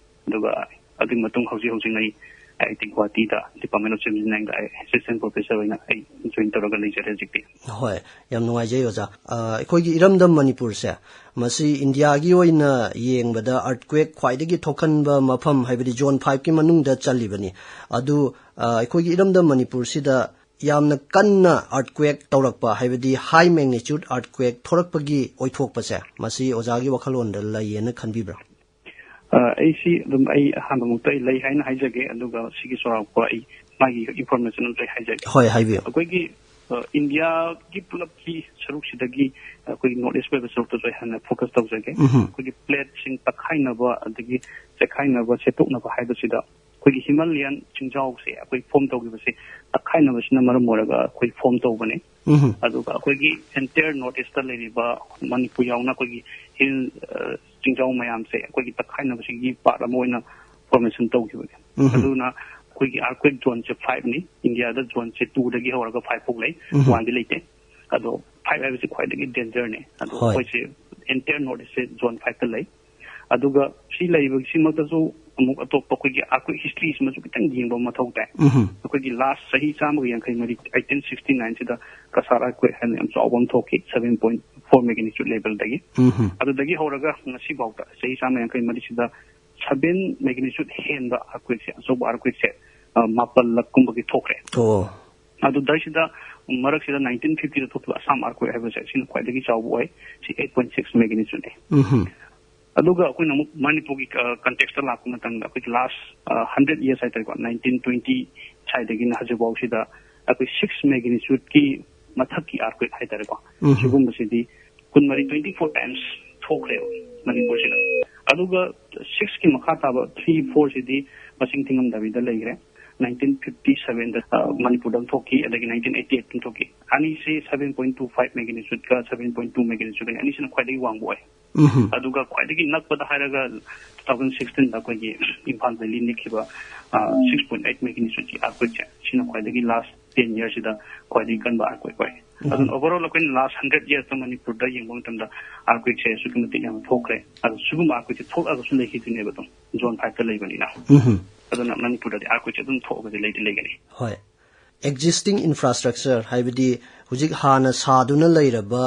ꯑꯗꯨꯒ ꯑꯗꯨꯒꯤ ꯃꯇꯨꯡ ꯍꯧꯖꯤꯛ ꯍꯧꯖꯤꯛ ꯑꯩ ꯑꯥꯏ I T ꯒꯨꯋꯥꯍꯥꯇꯤꯗ department of chief ꯏꯟꯖꯤꯅꯤꯌꯥꯔꯤꯡꯗ ꯑꯩ ꯑꯦꯁꯤꯁꯇꯦꯟ ꯄ꯭ꯔꯣꯐꯦꯁꯔ ꯑꯣꯏꯅ ꯑꯩ ꯖꯣꯏꯟ ꯇꯧꯔꯒ ꯂꯩꯖꯔꯦ ꯍꯧꯖꯤꯛꯇꯤ꯫ ꯍꯣꯏ, ꯌꯥꯝ ꯅꯨꯡꯉꯥꯏꯖꯩ ꯑꯣꯖꯥ꯫ ꯑ, ꯑꯩꯈꯣꯏꯒꯤ ꯏꯔꯝꯗꯝ ꯃꯅꯤꯄꯨꯔꯁꯦ, ꯃꯁꯤ ꯏꯟꯗꯤꯌꯥꯒꯤ ꯑꯣꯏꯅ ꯌꯦꯡꯕꯗ ꯑꯥꯔꯊꯀ꯭ꯋꯦꯛ ꯈ꯭ꯋꯥꯏꯗꯒꯤ ꯊꯣꯛꯍꯟꯕ ꯃꯐꯝ, ꯍꯥꯏꯕꯗꯤ ꯖꯣꯟ ꯐꯥꯏꯚꯀꯤ ꯃꯅꯨꯡꯗ ꯆꯜꯂꯤꯕꯅꯤ꯫ ꯑꯗꯨ, ꯑ, ꯑꯩꯈꯣꯏꯒꯤ ꯏꯔꯝꯗꯝ ꯃꯅꯤꯄꯨꯔꯁꯤꯗ ꯌꯥꯝꯅ ꯀꯟꯅ ꯑꯥꯔꯊꯀ꯭ꯋꯦꯛ ꯇꯧꯔꯛꯄ, ꯍꯥꯏꯕꯗꯤ ꯍꯥꯏ ꯃꯦꯒꯅꯤꯆꯨꯠ ꯑꯥꯔꯊꯀ꯭ꯋꯦꯛ ꯊꯣꯔꯛꯄꯒꯤ ꯑꯣꯏꯊꯣꯛꯄꯁꯦ, ꯃꯁꯤ ꯑꯣꯖꯥꯒꯤ ꯋꯥꯈꯜꯂꯣꯟꯗ ꯂꯩꯌꯦꯅ ꯈꯟꯕꯤꯕ꯭ꯔꯥ? ꯑ, ꯑꯩꯁꯤ ꯑꯗꯨꯝ, ꯑꯩ ꯑꯍꯥꯟꯕꯃꯛꯇ ꯑꯩ ꯂꯩ ꯍꯥꯏꯅ ꯍꯥꯏꯖꯒꯦ, ꯑꯗꯨꯒ ꯁꯤꯒꯤ ꯆꯥꯎꯔꯥꯛꯄ ꯑꯩ ꯃꯥꯒꯤ ꯏꯟꯐꯣꯔꯃꯦꯁꯟ ꯑꯃꯁꯨ ꯑꯩ ꯍꯥꯏꯖꯒꯦ꯫ ꯍꯣꯏ, ꯍꯥꯏꯕꯤꯌꯨ꯫ ꯑꯩꯈꯣꯏꯒꯤ, ꯑ, ꯏꯟꯗꯤꯌꯥꯒꯤ ꯄꯨꯂꯞꯀꯤ ꯁꯔꯨꯛꯁꯤꯗꯒꯤ ꯑꯩꯈꯣꯏꯒꯤ ꯅꯣꯔꯠ ꯏꯁ ꯑꯣꯏꯕ ꯁꯔꯨꯛꯇꯁꯨ ꯑꯩ ꯍꯥꯟꯅ ꯐꯣꯀꯁ ꯇꯧꯖꯒꯦ꯫ ꯎꯝꯍꯨꯝ꯫ ꯑꯩꯈꯣꯏꯒꯤ ꯄ꯭ꯂꯦꯠꯁꯤꯡ ꯇꯛꯈꯥꯏꯅꯕ ꯑꯗꯒꯤ ꯆꯦꯛꯈꯥꯏꯅꯕ, ꯁꯦꯠꯇꯣꯛꯅꯕ ꯍꯥꯏꯕꯁꯤꯗ ꯑꯩꯈꯣꯏꯒꯤ ꯍꯤꯃꯥꯂꯌꯥꯟ ꯆꯤꯡꯖꯥꯎꯁꯦ ꯑꯩꯈꯣꯏ ꯐꯣꯝ ꯇꯧꯈꯤꯕꯁꯦ ꯇꯛꯈꯥꯏꯅꯕꯁꯤꯅ ꯃꯔꯝ ꯑꯣꯏꯔꯒ ꯑꯩꯈꯣꯏ ꯐꯣꯝ ꯇꯧꯕꯅꯦ꯫ ꯎꯝꯍꯨꯝ꯫ ꯑꯗꯨꯒ ꯑꯩꯈꯣꯏꯒꯤ ꯑꯦꯟꯇꯌꯔ ꯅꯣꯔꯠ ꯏꯁꯇ ꯂꯩꯔꯤꯕ ꯃꯅꯤꯄꯨꯔ ꯌꯥꯎꯅ ꯑꯩꯈꯣꯏꯒꯤ ꯍꯤꯜ, ꯑ, ꯆꯤꯡꯖꯥꯎ ꯃꯌꯥꯝꯁꯦ ꯑꯩꯈꯣꯏꯒꯤ ꯇꯛꯈꯥꯏꯅꯕꯁꯤꯒꯤ ꯄꯥꯔꯠ ꯑꯃ ꯑꯣꯏꯅ ꯐꯣꯔꯃꯦꯁꯟ ꯇꯧꯈꯤꯕꯅꯦ꯫ ꯎꯝꯍꯨꯝ꯫ ꯑꯗꯨꯅ ꯑꯩꯈꯣꯏꯒꯤ ꯑꯥꯔꯊꯀ꯭ꯋꯦꯛ ꯖꯣꯟꯁꯦ ꯐꯥꯏꯚꯅꯤ꯫ ꯏꯟꯗꯤꯌꯥꯗ ꯖꯣꯟꯁꯦ ꯇꯨꯗꯒꯤ ꯍꯧꯔꯒ ꯐꯥꯏꯚ ꯐꯥꯎ ꯂꯩ꯫ ꯎꯝꯍꯨꯝ꯫ ꯋꯥꯟꯗꯤ ꯂꯩꯇꯦ꯫ ꯑꯗꯣ ꯐꯥꯏꯚ ꯍꯥꯏꯕꯁꯤ ꯈ꯭ꯋꯥꯏꯗꯒꯤ ꯗꯦꯟꯖꯔꯅꯦ꯫ ꯑꯗꯣ ꯍꯣꯏ꯫ ꯑꯩꯈꯣꯏꯁꯦ ꯑꯦꯟꯇꯌꯔ ꯅꯣꯔꯠ ꯏꯁꯁꯦ ꯖꯣꯟ ꯐꯥꯏꯚꯇ ꯂꯩ꯫ ꯑꯗꯨꯒ ꯁꯤ ꯂꯩꯔꯤꯕꯁꯤꯃꯛꯇꯁꯨ ꯑꯃꯨꯛ ꯑꯇꯣꯞꯄ ꯑꯩꯈꯣꯏꯒꯤ ꯑꯥꯔꯊꯀ꯭ꯋꯦꯛ ꯍꯤꯁꯇ꯭ꯔꯤꯁꯤꯃꯁꯨ ꯈꯤꯇꯪ ꯌꯦꯡꯕ ꯃꯊꯧ ꯇꯥꯏ꯫ ꯎꯝꯍꯨꯝ꯫ ꯑꯩꯈꯣꯏꯒꯤ ꯂꯥꯁ ꯆꯍꯤ ꯆꯥꯝꯃꯒ ꯌꯥꯡꯈꯩ ꯃꯔꯤ, ꯑꯩꯠꯇꯤꯟ ꯁꯤꯛꯁꯇꯤ ꯅꯥꯏꯟꯁꯤꯗ ꯀꯁꯥꯔ ꯑꯥꯔꯊꯀ꯭ꯋꯦꯛ ꯍꯥꯏꯅ ꯌꯥꯝ ꯆꯥꯎꯕ ꯑꯃ ꯊꯣꯛꯈꯤ, ꯁꯚꯦꯟ ꯄꯣꯏꯟ ꯐꯣꯔ ꯃꯦꯒꯅꯤꯆꯨꯠ ꯂꯦꯚꯦꯜꯗꯒꯤ꯫ ꯎꯝꯍꯨꯝ꯫ ꯑꯗꯨꯗꯒꯤ ꯍꯧꯔꯒ ꯉꯁꯤꯐꯥꯎꯗ ꯆꯍꯤ ꯆꯥꯝꯃ ꯌꯥꯡꯈꯩ ꯃꯔꯤꯁꯤꯗ ꯁꯚꯦꯟ ꯃꯦꯒꯅꯤꯆꯨꯠ ꯍꯦꯟꯕ ꯑꯥꯔꯊꯀ꯭ꯋꯦꯛꯁꯦ, ꯑꯆꯧꯕ ꯑꯥꯔꯊꯀ꯭ꯋꯦꯛꯁꯦ, ꯑ, ꯃꯥꯄꯜꯂꯛꯀꯨꯝꯕꯒꯤ ꯊꯣꯛꯈ꯭ꯔꯦ꯫ ꯑꯣ꯫ ꯑꯗꯨꯗꯩꯁꯤꯗ ꯃꯔꯛꯁꯤꯗ ꯅꯥꯏꯟꯇꯤꯟ ꯐꯤꯐꯇꯤꯗ ꯊꯣꯛꯈꯤꯕ ꯑꯁꯥꯝ ꯑꯥꯔꯊꯀ꯭ꯋꯦꯛ ꯍꯥꯏꯕꯁꯦ, ꯁꯤꯅ ꯈ꯭ꯋꯥꯏꯗꯒꯤ ꯆꯥꯎꯕ ꯑꯣꯏ꯫ ꯁꯤ ꯑꯩꯠ ꯄꯣꯏꯟ ꯁꯤꯛꯁ ꯃꯦꯒꯅꯤꯆꯨꯠꯅꯤ꯫ ꯎꯝꯍꯨꯝ꯫ ꯑꯗꯨꯒ ꯑꯩꯈꯣꯏꯅ ꯑꯃꯨꯛ ꯃꯅꯤꯄꯨꯔꯒꯤ ꯀꯟꯇꯦꯛꯁꯇ ꯂꯥꯛꯄ ꯃꯇꯝꯗ, ꯑꯩꯈꯣꯏꯒꯤ ꯂꯥꯁ ꯍꯟꯗ꯭ꯔꯦꯠ ꯌꯔꯁ ꯍꯥꯏꯇꯥꯔꯦꯀꯣ, ꯅꯥꯏꯟꯇꯤꯟ ꯇ꯭ꯋꯦꯟꯇꯤ ꯁ꯭ꯋꯥꯏꯗꯒꯤꯅ ꯍꯧꯖꯤꯛꯐꯥꯎꯁꯤꯗ ꯑꯩꯈꯣꯏ ꯁꯤꯛꯁ ꯃꯦꯒꯅꯤꯆꯨꯠꯀꯤ ꯃꯊꯛꯀꯤ ꯑꯥꯔꯀ꯭ꯋꯦꯛ ꯍꯥꯏꯇꯥꯔꯦꯀꯣ, ꯎꯝ꯫ ꯁꯤꯒꯨꯝꯕꯁꯤꯗꯤ ꯀꯨꯟꯃꯔꯤ, ꯇ꯭ꯋꯦꯟꯇꯤ ꯐꯣꯔ ꯇꯥꯏꯝꯁ ꯊꯣꯛꯈ꯭ꯔꯦꯕ ꯃꯅꯤꯄꯨꯔꯁꯤꯗ꯫ ꯑꯗꯨꯒ ꯁꯤꯛꯁꯀꯤ ꯃꯈꯥ ꯇꯥꯕ ꯊ꯭ꯔꯤ, ꯐꯣꯔꯁꯤꯗꯤ ꯃꯁꯤꯡ ꯊꯤꯉꯝꯗꯕꯤꯗ ꯂꯩꯈ꯭ꯔꯦ꯫ ꯅꯥꯏꯟꯇꯤꯟ ꯐꯤꯐꯇꯤ ꯁꯚꯦꯟꯗ ꯃꯅꯤꯄꯨꯔꯗ ꯑꯃ ꯊꯣꯛꯈꯤ, ꯑꯗꯒꯤ ꯅꯥꯏꯟꯇꯤꯟ ꯑꯩꯠꯇꯤ ꯑꯩꯠꯇ ꯑꯃ ꯊꯣꯛꯈꯤ꯫ ꯑꯅꯤꯁꯤ ꯁꯚꯦꯟ ꯄꯣꯏꯟꯠ ꯇꯨ ꯐꯥꯏꯚ ꯃꯦꯒꯅꯤꯆꯨꯠꯀ ꯁꯚꯦꯟ ꯄꯣꯏꯟꯠ ꯇꯨ ꯃꯦꯒꯅꯤꯆꯨꯠ ꯑꯅꯤꯁꯤꯅ ꯈ꯭ꯋꯥꯏꯗꯒꯤ ꯋꯥꯡꯕ ꯑꯣꯏ꯫ ꯎꯝ꯫ ꯑꯗꯨꯒ ꯈ꯭ꯋꯥꯏꯗꯒꯤ ꯅꯛꯄꯗ ꯍꯥꯏꯔꯒ, ꯇꯨ ꯊꯥꯎꯖꯟ ꯁꯤꯛꯁꯇꯤꯟꯗ ꯑꯩꯈꯣꯏꯒꯤ ꯏꯝꯐꯥꯜ ꯚꯦꯂꯤ ꯅꯤꯛꯈꯤꯕ ꯁꯤꯛꯁ ꯄꯣꯏꯟꯠ ꯑꯩꯠ ꯃꯦꯒꯅꯤꯆꯨꯠꯀꯤ ꯑꯥꯔꯀ꯭ꯋꯦꯛꯁꯦ, ꯁꯤꯅ ꯈ꯭ꯋꯥꯏꯗꯒꯤ ꯂꯥꯁ ꯇꯦꯟ ꯌꯔꯁꯤꯗ ꯈ꯭ꯋꯥꯏꯗꯒꯤ ꯀꯟꯕ ꯑꯥꯔꯀ꯭ꯋꯦꯛ ꯑꯣꯏ꯫ ꯎꯝ꯫ ꯑꯗꯨꯅ ꯑꯣꯚꯔꯑꯣꯜ ꯑꯩꯈꯣꯏꯅ ꯂꯥꯁ ꯍꯟꯗ꯭ꯔꯦꯠ ꯌꯔꯁꯇ ꯃꯅꯤꯄꯨꯔꯗ ꯌꯦꯡꯕ ꯃꯇꯝꯗ ꯑꯥꯔꯀ꯭ꯋꯦꯛꯁꯦ ꯑꯁꯨꯛꯀꯤ ꯃꯇꯤꯛ ꯌꯥꯝꯅ ꯊꯣꯛꯈ꯭ꯔꯦ꯫ ꯑꯗꯣ ꯁꯤꯒꯨꯝꯕ ꯑꯥꯔꯀ꯭ꯋꯦꯛꯁꯦ ꯊꯣꯛꯂꯛꯑꯒꯁꯨ ꯂꯩꯈꯤꯗꯣꯏꯅꯦꯕ ꯑꯗꯨꯝ, ꯖꯣꯟ ꯐꯥꯏꯚꯇ ꯂꯩꯕꯅꯤꯅ꯫ ꯎꯝ꯫ ꯑꯗꯨꯅ ꯃꯅꯤꯄꯨꯔꯗꯗꯤ ꯑꯥꯔꯀ꯭ꯋꯦꯛꯁꯦ ꯑꯗꯨꯝ ꯊꯣꯛꯑꯒꯗꯤ ꯂꯩꯗꯤ ꯂꯩꯒꯅꯤ꯫ ꯍꯣꯏ꯫ ꯑꯦꯛꯖꯤꯁꯇꯤꯡ ꯏꯟꯐ꯭ꯔꯥꯁ꯭ꯇ꯭ꯔꯛꯆꯔ, ꯍꯥꯏꯕꯗꯤ ꯍꯧꯖꯤꯛ ꯍꯥꯟꯅ ꯁꯥꯗꯨꯅ ꯂꯩꯔꯕ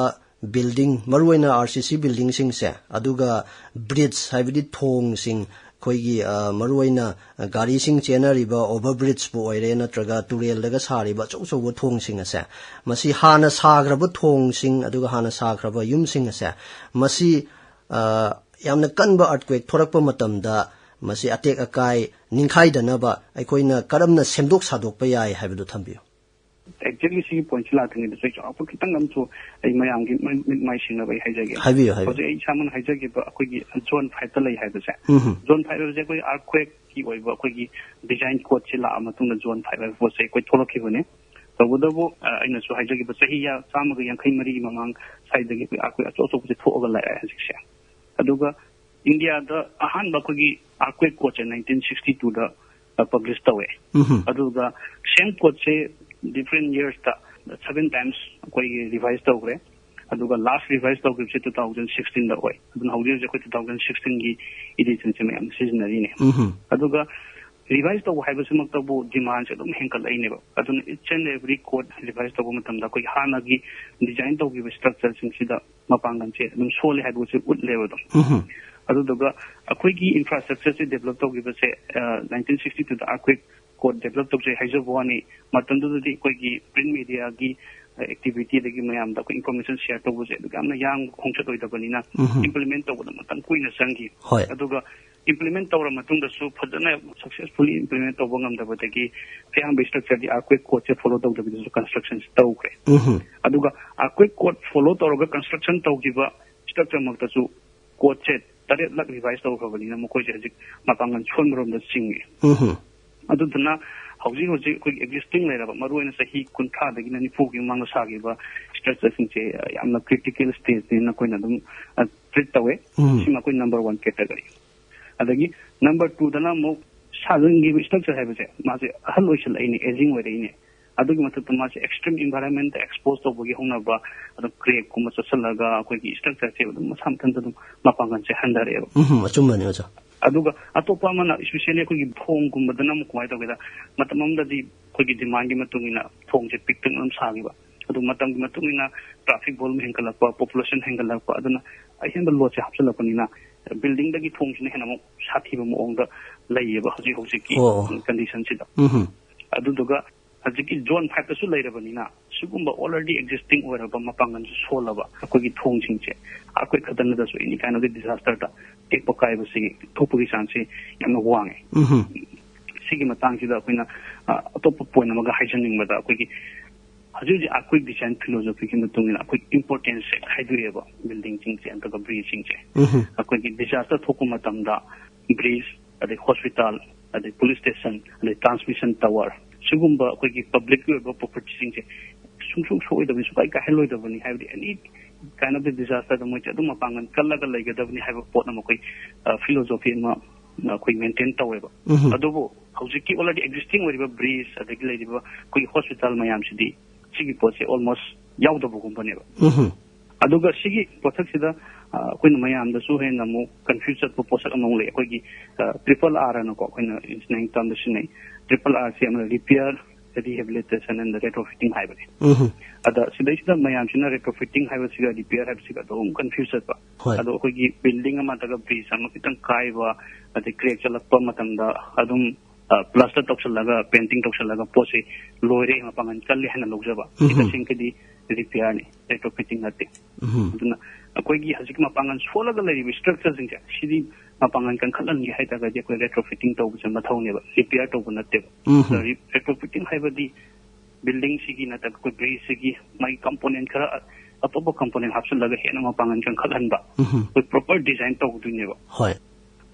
ꯕꯤꯜꯗꯤꯡ, ꯃꯔꯨꯑꯣꯏꯅ ꯑꯥꯔ ꯁꯤ ꯁꯤ ꯕꯤꯜꯗꯤꯡꯁꯤꯡꯁꯦ, ꯑꯗꯨꯒ ꯕ꯭ꯔꯤꯖ, ꯍꯥꯏꯕꯗꯤ ꯊꯣꯡꯁꯤꯡ, ꯑꯩꯈꯣꯏꯒꯤ, ꯑ, ꯃꯔꯨꯑꯣꯏꯅ ꯒꯥꯔꯤꯁꯤꯡ ꯆꯦꯟꯅꯔꯤꯕ ꯑꯣꯚꯔ ꯕ꯭ꯔꯤꯖꯄꯨ ꯑꯣꯏꯔꯦ, ꯅꯠꯇ꯭ꯔꯒ ꯇꯨꯔꯦꯜꯗꯒ ꯁꯥꯔꯤꯕ ꯑꯆꯧ ꯑꯆꯧꯕ ꯊꯣꯡꯁꯤꯡ ꯑꯁꯦ, ꯃꯁꯤ ꯍꯥꯟꯅ ꯁꯥꯈ꯭ꯔꯕ ꯊꯣꯡꯁꯤꯡ, ꯑꯗꯨꯒ ꯍꯥꯟꯅ ꯁꯥꯈ꯭ꯔꯕ ꯌꯨꯝꯁꯤꯡ ꯑꯁꯦ, ꯃꯁꯤ, ꯑ, ꯌꯥꯝꯅ ꯀꯟꯕ ꯑꯥꯔꯠꯀ꯭ꯋꯦꯛ ꯊꯣꯔꯛꯄ ꯃꯇꯝꯗ ꯃꯁꯤ ꯑꯇꯦꯛ ꯑꯀꯥꯏ ꯅꯤꯡꯈꯥꯏꯗꯅꯕ ꯑꯩꯈꯣꯏꯅ ꯀꯔꯝꯅ ꯁꯦꯝꯗꯣꯛ ꯁꯥꯗꯣꯛꯄ ꯌꯥꯏ ꯍꯥꯏꯕꯗꯨ ꯊꯝꯕꯤꯌꯨ꯫ ꯑꯦꯛꯖꯦꯛꯂꯤ ꯁꯤꯒꯤ ꯄꯣꯏꯟꯠꯁꯤ ꯂꯥꯛꯇ꯭ꯔꯤꯉꯩꯗ ꯑꯩ ꯆꯥꯎꯔꯥꯛꯄ ꯈꯤꯇꯪ ꯑꯃꯁꯨ ꯑꯩ ꯃꯌꯥꯝꯒꯤ ꯃꯤꯠ, ꯃꯤꯠ ꯃꯥꯏ ꯁꯤꯡꯅꯕ ꯑꯩ ꯍꯥꯏꯖꯒꯦ꯫ ꯍꯥꯏꯕꯤꯌꯨ, ꯍꯥꯏꯕꯤꯌꯨ꯫ ꯍꯧꯖꯤꯛ ꯑꯩ ꯏꯁꯥꯃꯛꯅ ꯍꯥꯏꯖꯈꯤꯕ ꯑꯩꯈꯣꯏꯒꯤ ꯖꯣꯟ ꯐꯥꯏꯚꯇ ꯂꯩ ꯍꯥꯏꯕꯁꯦ, ꯎꯝ꯫ ꯖꯣꯟ ꯐꯥꯏꯚ ꯍꯥꯏꯕꯁꯦ ꯑꯩꯈꯣꯏ ꯑꯥꯔꯠꯀ꯭ꯋꯦꯛꯀꯤ ꯑꯣꯏꯕ ꯑꯩꯈꯣꯏꯒꯤ ꯗꯤꯖꯥꯏꯟ ꯀꯣꯗꯁꯤ ꯂꯥꯛꯑ ꯃꯇꯨꯡꯗ ꯖꯣꯟ ꯐꯥꯏꯚ ꯍꯥꯏꯕ ꯄꯣꯠꯁꯦ ꯑꯩꯈꯣꯏ ꯊꯣꯛꯂꯛꯈꯤꯕꯅꯦ꯫ ꯇꯧꯕꯇꯕꯨ, ꯑ, ꯑꯩꯅꯁꯨ ꯍꯥꯏꯖꯈꯤꯕ ꯆꯍꯤ ꯌꯥ-, ꯆꯥꯝꯃꯒ ꯌꯥꯡꯈꯩ ꯃꯔꯤꯒꯤ ꯃꯃꯥꯡ ꯁ꯭ꯋꯥꯏꯗꯒꯤ ꯑꯩꯈꯣꯏ ꯑꯥꯔꯠꯀ꯭ꯋꯦꯛ ꯑꯆꯧ ꯑꯆꯧꯕꯁꯦ ꯊꯣꯛꯑꯒ ꯂꯥꯛꯑꯦ ꯍꯧꯖꯤꯛꯁꯦ꯫ ꯑꯗꯨꯒ ꯏꯟꯗꯤꯌꯥꯗ ꯑꯍꯥꯟꯕ ꯑꯩꯈꯣꯏꯒꯤ ꯑꯥꯔꯠꯀ꯭ꯋꯦꯛ ꯀꯣꯗꯁꯦ ꯅꯥꯏꯟꯇꯤꯟ ꯁꯤꯛꯁꯇꯤ ꯇꯨꯗ, ꯑ, ꯄꯕ꯭ꯂꯤꯁ ꯇꯧꯋꯦ꯫ ꯎꯝ꯫ ꯑꯗꯨꯒ ꯁꯦꯝ ꯀꯣꯗꯁꯦ ꯗꯤꯐ꯭ꯔꯦꯟ ꯌꯔꯁꯇ ꯁꯚꯦꯟ ꯇꯥꯏꯝꯁ ꯑꯩꯈꯣꯏꯒꯤ ꯔꯤꯚꯥꯏꯁ ꯇꯧꯈ꯭ꯔꯦ꯫ ꯑꯗꯨꯒ ꯂꯥꯁ ꯔꯤꯚꯥꯏꯁ ꯇꯧꯈꯤꯕꯁꯦ ꯇꯨ ꯊꯥꯎꯖꯟ ꯁꯤꯛꯁꯇꯤꯟꯗ ꯑꯣꯏ꯫ ꯑꯗꯨꯅ ꯍꯧꯖꯤꯛ ꯍꯧꯖꯤꯛ ꯑꯩꯈꯣꯏ ꯇꯨ ꯊꯥꯎꯖꯟ ꯁꯤꯛꯁꯇꯤꯟꯒꯤ ꯏꯗꯤꯁꯟꯁꯦ ꯃꯌꯥꯝ ꯁꯤꯖꯤꯟꯅꯔꯤꯅꯦ꯫ ꯎꯝ꯫ ꯑꯗꯨꯒ ꯔꯤꯚꯥꯏꯁ ꯇꯧꯕ ꯍꯥꯏꯕꯁꯤꯃꯛꯇꯕꯨ ꯗꯤꯃꯥꯟꯁꯦ ꯑꯗꯨꯝ ꯍꯦꯟꯒꯠꯂꯛꯏꯅꯦꯕ꯫ ꯑꯗꯨꯅ each and every code revise ꯇꯧꯕ ꯃꯇꯝꯗ ꯑꯩꯈꯣꯏꯒꯤ ꯍꯥꯟꯅꯒꯤ ꯗꯤꯖꯥꯏꯟ ꯇꯧꯈꯤꯕ ꯁ꯭ꯇ꯭ꯔꯛꯆꯔꯁꯤꯡꯁꯤꯗ ꯃꯄꯥꯡꯒꯜꯁꯦ ꯑꯗꯨꯝ ꯁꯣꯜꯂꯦ ꯍꯥꯏꯕꯁꯦ ꯎꯠꯂꯦꯕ ꯑꯗꯨꯝ꯫ ꯎꯝ꯫ ꯑꯗꯨꯗꯨꯒ ꯑꯩꯈꯣꯏꯒꯤ ꯏꯟꯐ꯭ꯔꯥꯁ꯭ꯇ꯭ꯔꯛꯆꯔꯁꯦ ꯗꯦꯕꯂꯞ ꯇꯧꯈꯤꯕꯁꯦ, ꯑ, ꯅꯥꯏꯟꯇꯤꯟ ꯁꯤꯛꯁꯇꯤ ꯇꯨꯗ ꯑꯥꯔꯠꯀ꯭ꯋꯦꯛ ꯀꯣꯗ ꯗꯦꯕꯂꯞ ꯇꯧꯖꯩ ꯍꯥꯏꯖꯕ ꯋꯥꯅꯤ꯫ ꯃꯇꯝꯗꯨꯗꯗꯤ ꯑꯩꯈꯣꯏꯒꯤ ꯄ꯭ꯔꯤꯟꯠ ꯃꯦꯗꯤꯌꯥꯒꯤ ꯑꯦꯛꯇꯤꯚꯤꯇꯤꯗꯒꯤ ꯃꯌꯥꯝꯗ ꯑꯩꯈꯣꯏ ꯏꯟꯐꯣꯔꯃꯦꯁꯟ ꯁꯤꯌꯔ ꯇꯧꯕꯁꯦ ꯑꯗꯨꯛ ꯌꯥꯝꯅ ꯌꯥꯡꯕ ꯈꯣꯡꯆꯠ ꯑꯣꯏꯗꯕꯅꯤꯅ ꯎꯝ꯫ ꯏꯝꯄ꯭ꯂꯤꯃꯦꯟ ꯇꯧꯕꯗ ꯃꯇꯝ ꯀꯨꯏꯅ ꯆꯪꯈꯤ꯫ ꯍꯣꯏ꯫ ꯑꯗꯨꯒ ꯏꯝꯄ꯭ꯂꯤꯃꯦꯟ ꯇꯧꯔ ꯃꯇꯨꯡꯗꯁꯨ ꯐꯖꯅ ꯁꯛꯁꯦꯁꯐꯨꯜꯂꯤ ꯏꯝꯄ꯭ꯂꯤꯃꯦꯟ ꯇꯧꯕ ꯉꯝꯗꯕꯗꯒꯤ ꯑꯌꯥꯝꯕ ꯏꯁꯇ꯭ꯔꯛꯆꯔꯗꯤ ꯑꯥꯔꯀ꯭ꯋꯦꯛ ꯀꯣꯗꯁꯦ ꯐꯣꯂꯣ ꯇꯧꯗꯕꯤꯗꯁꯨ ꯀꯟꯁꯇ꯭ꯔꯛꯁꯟ ꯇꯧꯈ꯭ꯔꯦ꯫ ꯎꯝ꯫ ꯑꯗꯨꯒ ꯑꯥꯔꯀ꯭ꯋꯦꯛ ꯀꯣꯗ ꯐꯣꯂꯣ ꯇꯧꯔꯒ ꯀꯟꯁꯇ꯭ꯔꯛꯁꯟ ꯇꯧꯈꯤꯕ ꯏꯁꯇ꯭ꯔꯛꯆꯔꯃꯛꯇꯁꯨ ꯀꯣꯗꯁꯦ ꯇꯔꯦꯠ ꯂꯛ ꯔꯤꯚꯥꯏꯁ ꯇꯧꯈ꯭ꯔꯕꯅꯤꯅ ꯃꯈꯣꯏꯁꯦ ꯍꯧꯖꯤꯛ ꯃꯄꯥꯡꯒꯜ ꯁꯣꯟꯕꯔꯣꯝꯗ ꯆꯤꯡꯉꯤ꯫ ꯎꯝ꯫ ꯑꯗꯨꯗꯨꯅ ꯍꯧꯖꯤꯛ ꯍꯧꯖꯤꯛ ꯑꯩꯈꯣꯏꯒꯤ ꯑꯦꯛꯖꯤꯁꯇꯤꯡ ꯂꯩꯔꯕ, ꯃꯔꯨꯑꯣꯏꯅ ꯆꯍꯤ ꯀꯨꯟꯊ꯭ꯔꯥꯗꯒꯤꯅ ꯅꯤꯐꯨꯒꯤ ꯃꯃꯥꯡꯗ ꯁꯥꯈꯤꯕ ꯏꯁꯇ꯭ꯔꯛꯆꯔꯁꯤꯡꯁꯦ ꯌꯥꯝꯅ ꯀ꯭ꯔꯤꯇꯤꯀꯦꯜ ꯁ꯭ꯇꯦꯖꯅꯦꯅ ꯑꯩꯈꯣꯏꯅ ꯑꯗꯨꯝ ꯇ꯭ꯔꯤꯠ ꯇꯧꯋꯦ꯫ ꯎꯝ꯫ ꯁꯤꯃ ꯑꯩꯈꯣꯏ ꯅꯝꯕꯔ ꯋꯥꯟ ꯀꯦꯇꯒꯔꯤ꯫ ꯑꯗꯒꯤ ꯅꯝꯕꯔ ꯇꯨꯗꯅ ꯑꯃꯨꯛ ꯁꯥꯖꯤꯟꯈꯤꯕ ꯏꯁꯇ꯭ꯔꯛꯆꯔ ꯍꯥꯏꯕꯁꯦ ꯃꯥꯁꯦ ꯑꯍꯜ ꯑꯣꯏꯁꯜꯂꯛꯏꯅꯦ, ꯑꯦꯖꯤꯡ ꯑꯣꯏꯔꯛꯏꯅꯦ꯫ ꯑꯗꯨꯒꯤ ꯃꯊꯛꯇ ꯃꯥꯁꯦ ꯑꯦꯛꯁꯇ꯭ꯔꯤꯝ ꯏꯟꯚꯥꯏꯔꯟꯃꯦꯟꯇ ꯑꯦꯛꯁꯄꯣꯖ ꯇꯧꯕꯒꯤ ꯍꯧꯅꯕ, ꯑꯗꯨꯝ ꯀ꯭ꯔꯦꯛꯀꯨꯝꯕ ꯆꯠꯁꯜꯂꯒ ꯑꯩꯈꯣꯏꯒꯤ ꯏꯁꯇ꯭ꯔꯛꯆꯔꯁꯦ ꯑꯗꯨꯝ ꯃꯁꯥ ꯃꯊꯟꯇ ꯑꯗꯨꯝ ꯃꯄꯥꯡꯒꯜꯁꯦ ꯍꯟꯊꯔꯛꯑꯦꯕ꯫ ꯎꯝ, ꯑꯆꯨꯝꯕꯅꯤ ꯑꯣꯖꯥ꯫ ꯑꯗꯨꯒ ꯑꯇꯣꯞꯄ ꯑꯃꯅ, ꯏꯁꯄꯤꯁꯦꯜꯂꯤ ꯑꯩꯈꯣꯏꯒꯤ ꯊꯣꯡꯒꯨꯝꯕꯗꯅ ꯑꯃꯨꯛ ꯀꯃꯥꯏꯅ ꯇꯧꯒꯦꯗ, ꯃꯇꯝ ꯑꯃꯗꯗꯤ ꯑꯩꯈꯣꯏꯒꯤ ꯗꯤꯃꯥꯟꯒꯤ ꯃꯇꯨꯡ ꯏꯟꯅ ꯊꯣꯡꯁꯦ ꯄꯤꯛꯇꯛꯅ ꯑꯗꯨꯝ ꯁꯥꯈꯤꯕ꯫ ꯑꯗꯨ ꯃꯇꯝꯒꯤ ꯃꯇꯨꯡ ꯏꯟꯅ ꯇ꯭ꯔꯥꯐꯤꯛ ꯚꯣꯂꯨꯝ ꯍꯦꯟꯒꯠꯂꯛꯄ, ꯄꯣꯄꯨꯂꯦꯁꯟ ꯍꯦꯟꯒꯠꯂꯛꯄ, ꯑꯗꯨꯅ ꯑꯍꯦꯟꯕ ꯂꯣꯗꯁꯦ ꯍꯥꯞꯆꯤꯜꯂꯛꯄꯅꯤꯅ ꯕꯤꯜꯗꯤꯡꯗꯒꯤ ꯊꯣꯡꯁꯤꯅ ꯍꯦꯟꯅ ꯑꯃꯨꯛ ꯁꯥꯊꯤꯕ ꯃꯑꯣꯡꯗ ꯂꯩꯌꯦꯕ ꯍꯧꯖꯤꯛ ꯍꯧꯖꯤꯛꯀꯤ ꯑꯣ꯫ ꯀꯟꯗꯤꯁꯟꯁꯤꯗ꯫ ꯎꯝ꯫ ꯑꯗꯨꯗꯨꯒ ꯍꯧꯖꯤꯛꯀꯤ ꯖꯣꯟ ꯐꯥꯏꯚꯇꯁꯨ ꯂꯩꯔꯕꯅꯤꯅ ꯁꯤꯒꯨꯝꯕ ꯑꯣꯜꯔꯦꯗꯤ ꯑꯦꯛꯖꯤꯁꯇꯤꯡ ꯑꯣꯏꯔꯕ ꯃꯄꯥꯡꯒꯜꯁꯨ ꯁꯣꯜꯂꯕ ꯑꯩꯈꯣꯏꯒꯤ ꯊꯣꯡꯁꯤꯡꯁꯦ ꯑꯥꯔꯀ꯭ꯋꯦꯛ ꯈꯛꯇ ꯅꯠꯇ꯭ꯔꯁꯨ ꯑꯦꯅꯤ ꯀꯥꯏꯟ ꯑꯣꯐ ꯗꯤꯖꯥꯁꯇꯔꯗ ꯇꯦꯛꯄ ꯀꯥꯏꯕꯁꯤ ꯊꯣꯛꯄꯒꯤ ꯆꯥꯟꯁꯁꯤ ꯌꯥꯝꯅ ꯋꯥꯡꯉꯦ꯫ ꯎꯝ꯫ ꯁꯤꯒꯤ ꯃꯇꯥꯡꯁꯤꯗ ꯑꯩꯈꯣꯏꯅ ꯑ, ꯑꯇꯣꯞꯄ ꯄꯣꯏꯟ ꯑꯃꯒ ꯍꯥꯏꯖꯅꯤꯡꯕꯗ ꯑꯩꯈꯣꯏꯒꯤ ꯍꯧꯖꯤꯛ ꯍꯧꯖꯤꯛ ꯑꯥꯔꯀ꯭ꯋꯦꯛ ꯗꯤꯖꯥꯏꯟ ꯐꯤꯂꯣꯁꯣꯐꯤꯒꯤ ꯃꯇꯨꯡ ꯏꯟꯅ ꯑꯩꯈꯣꯏ ꯏꯝꯄꯣꯔꯇꯦꯟꯁꯁꯦ ꯈꯥꯏꯗꯣꯛꯑꯦꯕ, ꯕꯤꯜꯗꯤꯡꯁꯤꯡꯁꯦ ꯑꯗꯨꯒ ꯕ꯭ꯔꯤꯖꯁꯤꯡꯁꯦ꯫ ꯎꯝ꯫ ꯑꯩꯈꯣꯏꯒꯤ ꯗꯤꯖꯥꯁꯇꯔ ꯊꯣꯛꯄ ꯃꯇꯝꯗ ꯕ꯭ꯔꯤꯖ, ꯑꯗꯩ ꯍꯣꯁꯄꯤꯇꯥꯜ, ꯑꯗꯩ ꯄꯨꯂꯤꯁ ꯁ꯭ꯇꯦꯁꯟ, ꯑꯗꯩ ꯇ꯭ꯔꯥꯟꯁꯃꯤꯁꯟ ꯇꯥꯋꯔ, ꯁꯤꯒꯨꯝꯕ ꯑꯩꯈꯣꯏꯒꯤ ꯄꯕ꯭ꯂꯤꯛꯀꯤ ꯑꯣꯏꯕ ꯄ꯭ꯔꯣꯄꯔꯇꯤꯁꯤꯡꯁꯦ ꯁꯨꯡꯁꯣꯏ ꯁꯣꯏꯗꯕꯅꯤ, ꯁꯨꯡꯀꯥꯏ ꯀꯥꯏꯍꯜꯂꯣꯏꯗꯕꯅꯤ꯫ ꯍꯥꯏꯕꯗꯤ ꯑꯦꯅꯤ ꯀꯥꯏꯟ ꯑꯣꯐ ꯗ ꯗꯤꯖꯥꯁꯇꯔꯗ ꯃꯣꯏꯁꯦ ꯑꯗꯨꯝ ꯃꯄꯥꯡꯒꯜ ꯀꯜꯂꯒ ꯂꯩꯒꯗꯕꯅꯤ ꯍꯥꯏꯕ ꯄꯣꯠ ꯑꯃ ꯑꯩꯈꯣꯏ ꯐꯤꯂꯣꯁꯣꯐꯤ ꯑꯃ ꯑꯩꯈꯣꯏ ꯃꯦꯟꯇꯦꯟ ꯇꯧꯋꯦꯕ꯫ ꯎꯝ꯫ ꯑꯗꯨꯕꯨ ꯍꯧꯖꯤꯛꯀꯤ ꯑꯣꯜꯔꯦꯗꯤ ꯑꯦꯛꯖꯤꯁꯇꯤꯡ ꯑꯣꯏꯔꯤꯕ ꯕ꯭ꯔꯤꯖ, ꯑꯗꯒꯤ ꯂꯩꯔꯤꯕ ꯑꯩꯈꯣꯏꯒꯤ ꯍꯣꯁꯄꯤꯇꯥꯜ ꯃꯌꯥꯝꯁꯤꯗꯤ ꯁꯤꯒꯤ ꯄꯣꯠꯁꯦ ꯑꯣꯜꯃꯣꯁ ꯌꯥꯎꯗꯕꯒꯨꯝꯕꯅꯦꯕ꯫ ꯎꯝ꯫ ꯑꯗꯨꯒ ꯁꯤꯒꯤ ꯄꯣꯠꯁꯛꯁꯤꯗ ꯑ, ꯑꯩꯈꯣꯏꯅ ꯃꯌꯥꯝꯗꯁꯨ ꯍꯦꯟꯅ ꯑꯃꯨꯛ ꯀꯟꯐ꯭ꯌꯨꯁ ꯆꯠꯄ ꯄꯣꯠꯁꯛ ꯑꯃꯃꯨꯛ ꯂꯩ꯫ ꯑꯩꯈꯣꯏꯒꯤ ꯇ꯭ꯔꯤꯄꯜ ꯑꯥꯔ ꯑꯅꯀꯣ, ꯑꯩꯈꯣꯏꯅ ꯏꯟꯖꯤꯅꯤꯌꯥꯔꯤꯡ ꯇꯔꯝꯗ ꯁꯤꯖꯤꯟꯅꯩ꯫ ꯇ꯭ꯔꯤꯄꯜ ꯑꯥꯔꯁꯤ ꯑꯃꯅ ꯔꯤꯄꯤꯌꯔ, ꯔꯤꯍꯦꯕꯤꯂꯤꯇꯦꯁꯟ ꯑꯦꯟ ꯔꯦꯇ꯭ꯔꯣꯐꯤꯇꯤꯡ ꯍꯥꯏꯕꯅꯤ꯫ ꯎꯝ꯫ ꯑꯗ ꯁꯤꯗꯩꯁꯤꯗ ꯃꯌꯥꯝꯁꯤꯅ ꯔꯦꯇ꯭ꯔꯣꯐꯤꯇꯤꯡ ꯍꯥꯏꯕꯁꯤꯒ ꯔꯤꯄꯤꯌꯔ ꯍꯥꯏꯕꯁꯤꯒ ꯑꯗꯨꯝ ꯀꯟꯐ꯭ꯌꯨꯁ ꯆꯠꯄ꯫ ꯍꯣꯏ꯫ ꯑꯗꯣ ꯑꯩꯈꯣꯏꯒꯤ ꯕꯤꯜꯗꯤꯡ ꯑꯃ ꯅꯠꯇ꯭ꯔꯒ ꯕ꯭ꯔꯤꯖ ꯑꯃ ꯈꯤꯇꯪ ꯀꯥꯏꯕ, ꯑꯗꯩ ꯀ꯭ꯔꯦꯛ ꯆꯠꯂꯛꯄ ꯃꯇꯝꯗ ꯑꯗꯨꯝ ꯄ꯭ꯂꯥꯁꯇꯔ ꯇꯧꯁꯜꯂꯒ, ꯄꯦꯟꯇꯤꯡ ꯇꯧꯁꯜꯂꯒ ꯄꯣꯠꯁꯦ ꯂꯣꯏꯔꯦ, ꯃꯄꯥꯡꯒꯜ ꯀꯜꯂꯦ ꯍꯥꯏꯅ ꯂꯧꯖꯕ꯫ ꯁꯤ ꯎꯝ꯫ ꯇꯁꯦꯡꯅꯗꯤ ꯔꯤꯄꯤꯌꯥꯔꯅꯤ, ꯔꯦꯇ꯭ꯔꯣꯐꯤꯠꯇꯤꯡ ꯅꯠꯇꯦ꯫ ꯎꯝ꯫ ꯑꯗꯨꯅ ꯑꯩꯈꯣꯏꯒꯤ ꯍꯧꯖꯤꯛ ꯃꯄꯥꯡꯒꯜ ꯁꯣꯜꯂꯒ ꯂꯩꯔꯤꯕ ꯁ꯭ꯇ꯭ꯔꯛꯆꯔꯁꯤꯡꯁꯦ, ꯁꯤꯗꯤ ꯃꯄꯥꯡꯒꯜ ꯀꯟꯈꯠꯍꯟꯒꯦ ꯍꯥꯏ ꯇꯥꯔꯒꯗꯤ ꯑꯩꯈꯣꯏ ꯔꯦꯇ꯭ꯔꯣꯐꯤꯠꯇꯤꯡ ꯇꯧꯕꯁꯦ ꯃꯊꯧꯅꯦꯕ, ꯔꯤꯄꯤꯌꯥꯔ ꯇꯧꯕ ꯅꯠꯇꯦꯕ꯫ ꯎꯝ꯫ ꯔꯦꯇ꯭ꯔꯣꯐꯤꯠꯇꯤꯡ ꯍꯥꯏꯕꯗꯤ ꯕꯤꯜꯗꯤꯡꯁꯤꯒꯤ ꯅꯠꯇ꯭ꯔꯒ ꯑꯩꯈꯣꯏ ꯕ꯭ꯔꯤꯖꯁꯤꯒꯤ ꯃꯥꯒꯤ ꯀꯝꯄꯣꯅꯦꯟ ꯈꯔ, ꯑꯇꯣꯞꯄ ꯀꯝꯄꯣꯅꯦꯟ ꯍꯥꯞꯆꯤꯜꯂꯒ ꯍꯦꯟꯅ ꯃꯄꯥꯡꯒꯜ ꯀꯟꯈꯠꯍꯟꯕ, ꯎꯝ꯫ ꯑꯩꯈꯣꯏ ꯄ꯭ꯔꯣꯄꯔ ꯗꯤꯖꯥꯏꯟ ꯇꯧꯗꯣꯏꯅꯦꯕ꯫ ꯍꯣꯏ꯫